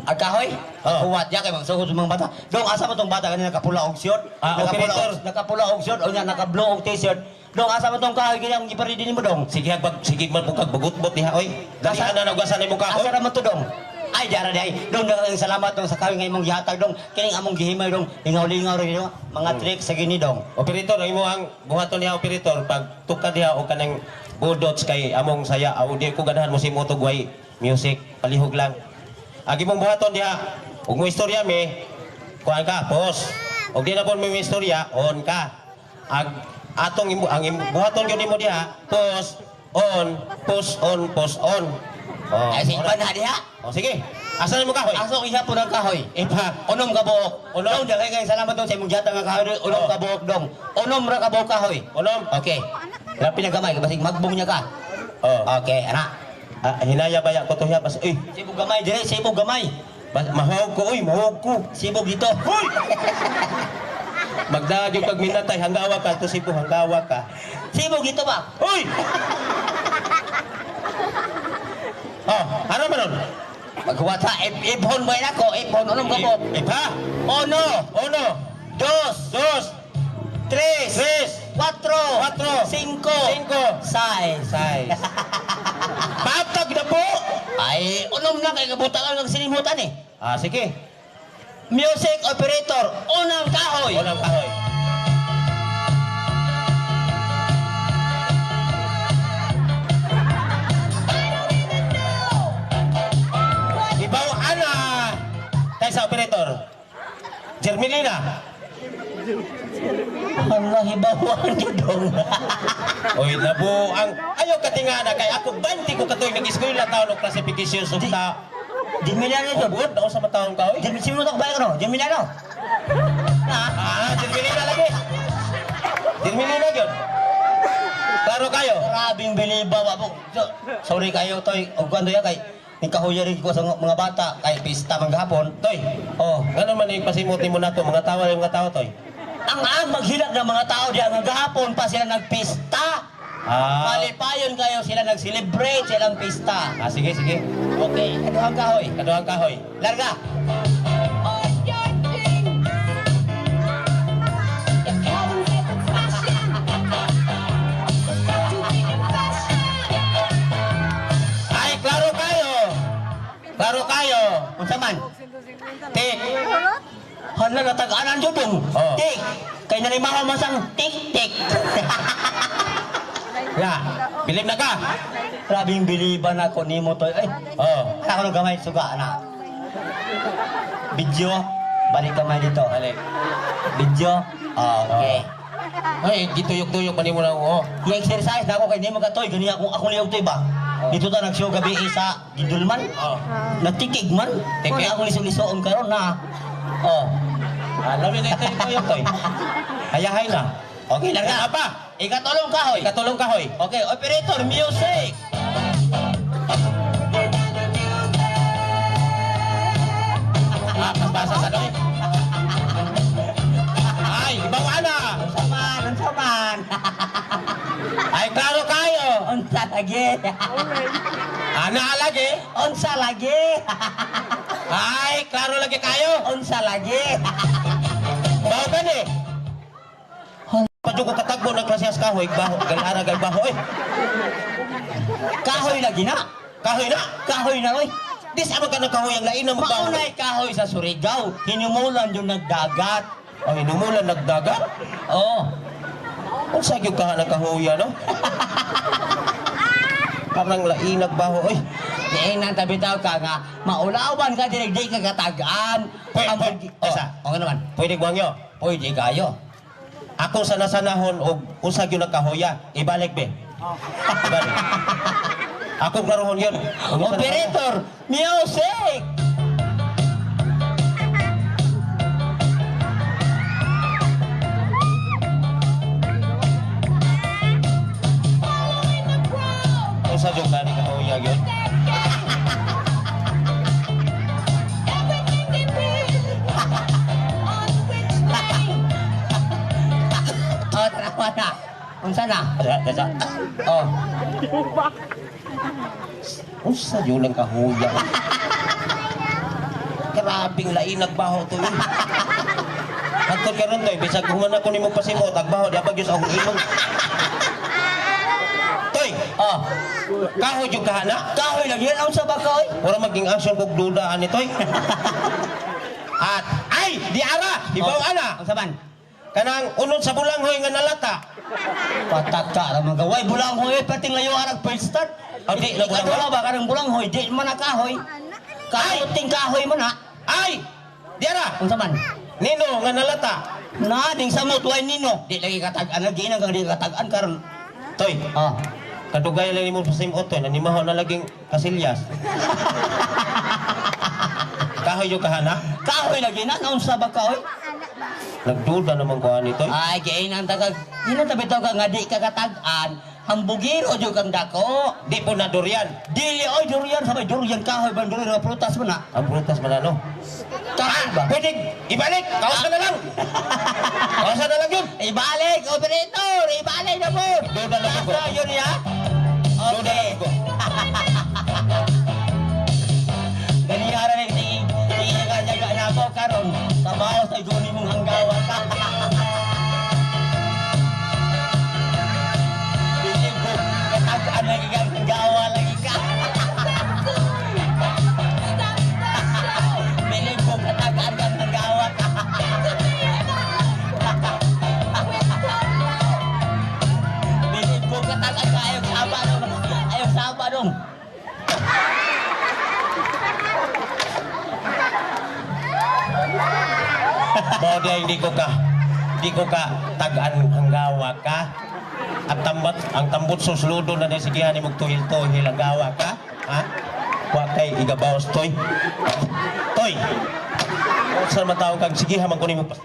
[SPEAKER 4] Ang kahoy?
[SPEAKER 2] Oo.
[SPEAKER 4] Huwat ya kay magsugod sa mga bata. Dong asa mo tong bata kanina nakapula og shirt?
[SPEAKER 2] Ah,
[SPEAKER 4] Nakapula
[SPEAKER 2] operator.
[SPEAKER 4] Nakapula og shirt o nya naka-blue og t-shirt. Dong asa mo tong kahoy kini ang giparidi nimo dong?
[SPEAKER 2] Sige hag sige man pug kag bagutvot diha oy. Dali
[SPEAKER 4] Asa-
[SPEAKER 2] ana na nimo kahoy.
[SPEAKER 4] Asa ra man to dong? Ay, dara di ay. Dong, daghang salamat dong sa kahoy nga imong gihatag dong. Kining among gihimay dong. Lingaw-lingaw rin dong. Mga trick sa gini dong.
[SPEAKER 2] Operator, ang imo ang buhaton niya operator pag tukad diha og kanang budots kay among saya aw di ko ganahan mo si motog way music palihog lang. Agi mong buhaton diha ug mo istorya mi kuan ka pos. Og di na pon mi istorya on ka. Ag atong imo ang imo, buhaton gyud nimo diha pos on pos on pos on. Oh,
[SPEAKER 4] Ay, sige pa na diha.
[SPEAKER 2] Oh, sige. Asa na mo kahoy?
[SPEAKER 4] Aso isa po ng kahoy.
[SPEAKER 2] Ipa.
[SPEAKER 4] Unom ka buok.
[SPEAKER 2] Unom.
[SPEAKER 4] Dong, daghay kay salamat dong sa imong gihatag nga kahoy. Unom
[SPEAKER 2] Oh.
[SPEAKER 4] ka buok dong. Unom ra ka buok kahoy.
[SPEAKER 2] Unom.
[SPEAKER 4] Okay. Grabe na gamay, basig magbong niya ka.
[SPEAKER 2] Oh.
[SPEAKER 4] Okay, ana.
[SPEAKER 2] Ah, hinaya baya ko to hiya bas. Uy,
[SPEAKER 4] Sibog gamay dire, sibog gamay.
[SPEAKER 2] bas, mahog ko uy, mahog ko.
[SPEAKER 4] Sibog dito.
[SPEAKER 2] Hoy! Magdaag yung pagminatay, hanggawa ka, to Cebu, hanggawa ka.
[SPEAKER 4] Sibog dito ba?
[SPEAKER 2] Hoy! Oh, ano man nun?
[SPEAKER 4] Maghuwat ha, ibon mo yun ako, ibon, unom ka buok.
[SPEAKER 2] Ipa!
[SPEAKER 4] Uno,
[SPEAKER 2] Uno,
[SPEAKER 4] dos,
[SPEAKER 2] dos,
[SPEAKER 4] tres,
[SPEAKER 2] tres,
[SPEAKER 4] cuatro,
[SPEAKER 2] cuatro,
[SPEAKER 4] cinco,
[SPEAKER 2] cinco,
[SPEAKER 4] sais.
[SPEAKER 2] sais. Patag na po!
[SPEAKER 4] Ay, unom na kay kabutangan ng sinimutan eh.
[SPEAKER 2] Ah, sige.
[SPEAKER 4] Music operator, unang kahoy.
[SPEAKER 2] Unang kahoy. Ibaw ana! Tayo sa operator. Jermelina.
[SPEAKER 4] Allah, hibawan niyo dong.
[SPEAKER 2] Oy, nabuang. Ayaw katingana kay ako 20 ko katuig nag-eskwela taon og classification of ta.
[SPEAKER 4] Di Milano
[SPEAKER 2] Oh,
[SPEAKER 4] dong.
[SPEAKER 2] buod na sa mataon ka oy.
[SPEAKER 4] Di sinutak ba ano? Di Milano. Na?
[SPEAKER 2] Ah, Jermelina lagi. Jermelina gyud. Klaro kayo.
[SPEAKER 4] Grabing biliba ba po. Sorry kayo toy. Og kuan ya kay nikahuya rin ko sa mga bata kay pista man gahapon.
[SPEAKER 2] Toy,
[SPEAKER 4] Oh,
[SPEAKER 2] ngano man yung pasimot nimo nato mga tawa yung mga tao toy.
[SPEAKER 4] ang maghilak ng mga tao diya nga gahapon pa sila nagpista.
[SPEAKER 2] Ah.
[SPEAKER 4] Malipayon kayo sila nag-celebrate silang pista.
[SPEAKER 2] Ah, sige, sige.
[SPEAKER 4] Okay, kaduhang kahoy.
[SPEAKER 2] Kaduhang kahoy.
[SPEAKER 4] Larga.
[SPEAKER 2] Ay, klaro kayo. Klaro kayo.
[SPEAKER 4] Unsa man?
[SPEAKER 2] Tik.
[SPEAKER 4] Hala natag-anan jud dong.
[SPEAKER 2] Oh.
[SPEAKER 4] Tik. Kay nalimaho man sang tik tik.
[SPEAKER 2] Ya, bilib na ka.
[SPEAKER 4] Grabing biliban ako nimo toy. Ay,
[SPEAKER 2] Oh,
[SPEAKER 4] ako nang gamay suga ana. Video, balik kamay dito.
[SPEAKER 2] balik.
[SPEAKER 4] Video. Okay.
[SPEAKER 2] Ay, gituyok-tuyok pa nimo na oh.
[SPEAKER 4] I-exercise na ako kay nimo ka, Toy. Gani akong akong liyog, Toy, ba? Dito ta nag-show gabi sa Gindulman.
[SPEAKER 2] Oh.
[SPEAKER 4] Nagtikig man.
[SPEAKER 2] Tikig?
[SPEAKER 4] Kaya akong lisog-lisoon karon na. Oh.
[SPEAKER 2] Alam mo na ito yung tuyok, Toy. Hayahay na.
[SPEAKER 4] Okay lang na.
[SPEAKER 2] Apa?
[SPEAKER 4] Ikatulong kahoy.
[SPEAKER 2] Ikatulong kahoy.
[SPEAKER 4] Okay, operator, music.
[SPEAKER 2] Ah, pasbasa sa doy. Ay, ibawa na.
[SPEAKER 4] Unsa man, unsa man.
[SPEAKER 2] Ay, klaro kayo.
[SPEAKER 4] Unsa lagi.
[SPEAKER 2] Ana lagi.
[SPEAKER 4] Unsa lagi.
[SPEAKER 2] Ay, klaro lagi kayo.
[SPEAKER 4] Unsa lagi.
[SPEAKER 2] Baho ka ni. Padyo ko katagbo ng klasehas kahoy, baho, galara gal baho eh.
[SPEAKER 4] Kahoy lagi na.
[SPEAKER 2] Kahoy na.
[SPEAKER 4] Kahoy na oy.
[SPEAKER 2] Di sa man ka ng kahoy ang lain na magbaho.
[SPEAKER 4] Maunay kahoy sa Surigao. Hinumulan yung nagdagat.
[SPEAKER 2] Ay, hinumulan nagdagat.
[SPEAKER 4] Oh.
[SPEAKER 2] Unsa gyud ka ng kahoy no? Parang lainag baho oy.
[SPEAKER 4] Diin ang tabi tao ka nga, maulawan ka direk di ka katagaan.
[SPEAKER 2] Pwede,
[SPEAKER 4] Ang
[SPEAKER 2] pwede.
[SPEAKER 4] Oh,
[SPEAKER 2] Asa?
[SPEAKER 4] okay naman.
[SPEAKER 2] Pwede guwangyo.
[SPEAKER 4] Pwede kayo.
[SPEAKER 2] Ako sa nasanahon og unsa gyud ang kahoya, ibalik be. Ibalik. Ako klarohon yun. Ug unsa na-
[SPEAKER 4] Operator, music!
[SPEAKER 2] Unsa gyud ka ni kahoya gyud?
[SPEAKER 4] Oh, tanawa na. Unsa na?
[SPEAKER 2] Asa, asa.
[SPEAKER 4] Oh.
[SPEAKER 2] Unsa gyud ang kahoya? Grabing lainag baho to yun. Hantod karon toy, bisag human ako nimo pasimot, ag baho di abag gyud sa akong ilong. Toy,
[SPEAKER 4] Oh.
[SPEAKER 2] kahoy gyud ka na.
[SPEAKER 4] Kahoy lagi yan. Unsa ba kahoy?
[SPEAKER 2] Ora maging action kog duda ani toy. At ay, di ara, ibaw
[SPEAKER 4] Oh.
[SPEAKER 2] ana.
[SPEAKER 4] Unsa man?
[SPEAKER 2] Kanang unod sa bulanghoy nga nalata.
[SPEAKER 4] Pataka ra mga gaway bulanghoy pating layo arag first start.
[SPEAKER 2] Oh, di na bulanghoy?
[SPEAKER 4] Ikaduha ba kanang bulanghoy di man na kahoy. Kahoy kahoy man na.
[SPEAKER 2] Ay, di ara.
[SPEAKER 4] Unsa man?
[SPEAKER 2] Nino nga nalata.
[SPEAKER 4] Na ding samot way nino. Di lagi katag-an lagi nang di katag-an karon.
[SPEAKER 2] Toy,
[SPEAKER 4] Oh.
[SPEAKER 2] kadugay lang nimo sa simot toy, nanimaho na laging kasilyas. Kahoy yung kahana?
[SPEAKER 4] Kahoy lagi na naunsa ba kahoy?
[SPEAKER 2] Nagduda naman ko ani toy.
[SPEAKER 4] Ay giinan ta kag giinan ta bitaw ka nga di ka katag-an. Hambugiro jud kang dako.
[SPEAKER 2] Di po na durian.
[SPEAKER 4] Dili oy durian sabay durian kahoy ban durian nga prutas man na.
[SPEAKER 2] Ang prutas man ano.
[SPEAKER 4] Kahoy ba?
[SPEAKER 2] Pwede ibalik. Kaos ka na lang. Kaos ka na lang yun.
[SPEAKER 4] Ibalik, operator! Ibalik na po!
[SPEAKER 2] Duda lang ako.
[SPEAKER 4] Nasa yun ya?
[SPEAKER 2] Duda
[SPEAKER 4] Okay.
[SPEAKER 2] lang ako.
[SPEAKER 4] Ganihara na tingin, tingin ka jaga na ako karon. Kabaw sa guni mong hanggawa ka. Dili ko, katagaan lagi kang hanggawa lagi ka. Dili ko, katagaan kang hanggawa ka. Dili ko, katagaan ka ayaw saba dong. Ayaw saba dong.
[SPEAKER 2] Bao di ay hindi ko ka tag-an hanggawa ka. Ang tambot susludo na dahil sigihan ni tuhil-tuhil ang gawa ka. Ha? Wa kay igabaos toy. Toy. Unsa man tawag kag sigihan man ko nimo pas.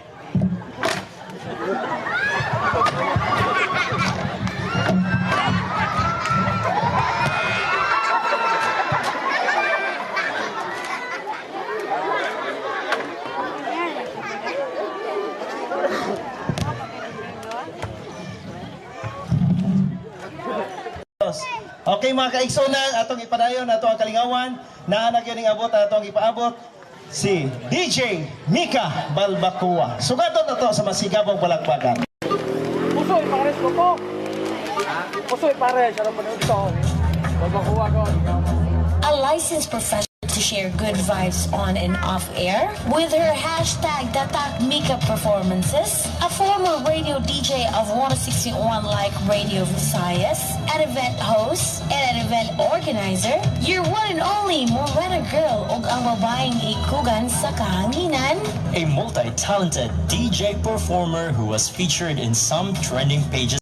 [SPEAKER 1] Okay mga kaigsunan, atong ipadayon ato ang kalingawan na anak yun abot atong ipaabot si DJ Mika Balbacua. Sugaton na to sa masigabong balagbagan.
[SPEAKER 5] Pusoy pares ko po. Pusoy pares, ano pa nito? Wag makuha ko.
[SPEAKER 6] A licensed professional to share good vibes on and off air with her #TatakMika performances, a former radio DJ of 161 Like Radio Visayas, an event host, and an event organizer, your one and only Morena girl ug ang babaeng ikugan sa kahanginan,
[SPEAKER 7] A multi-talented DJ performer who was featured in some trending pages.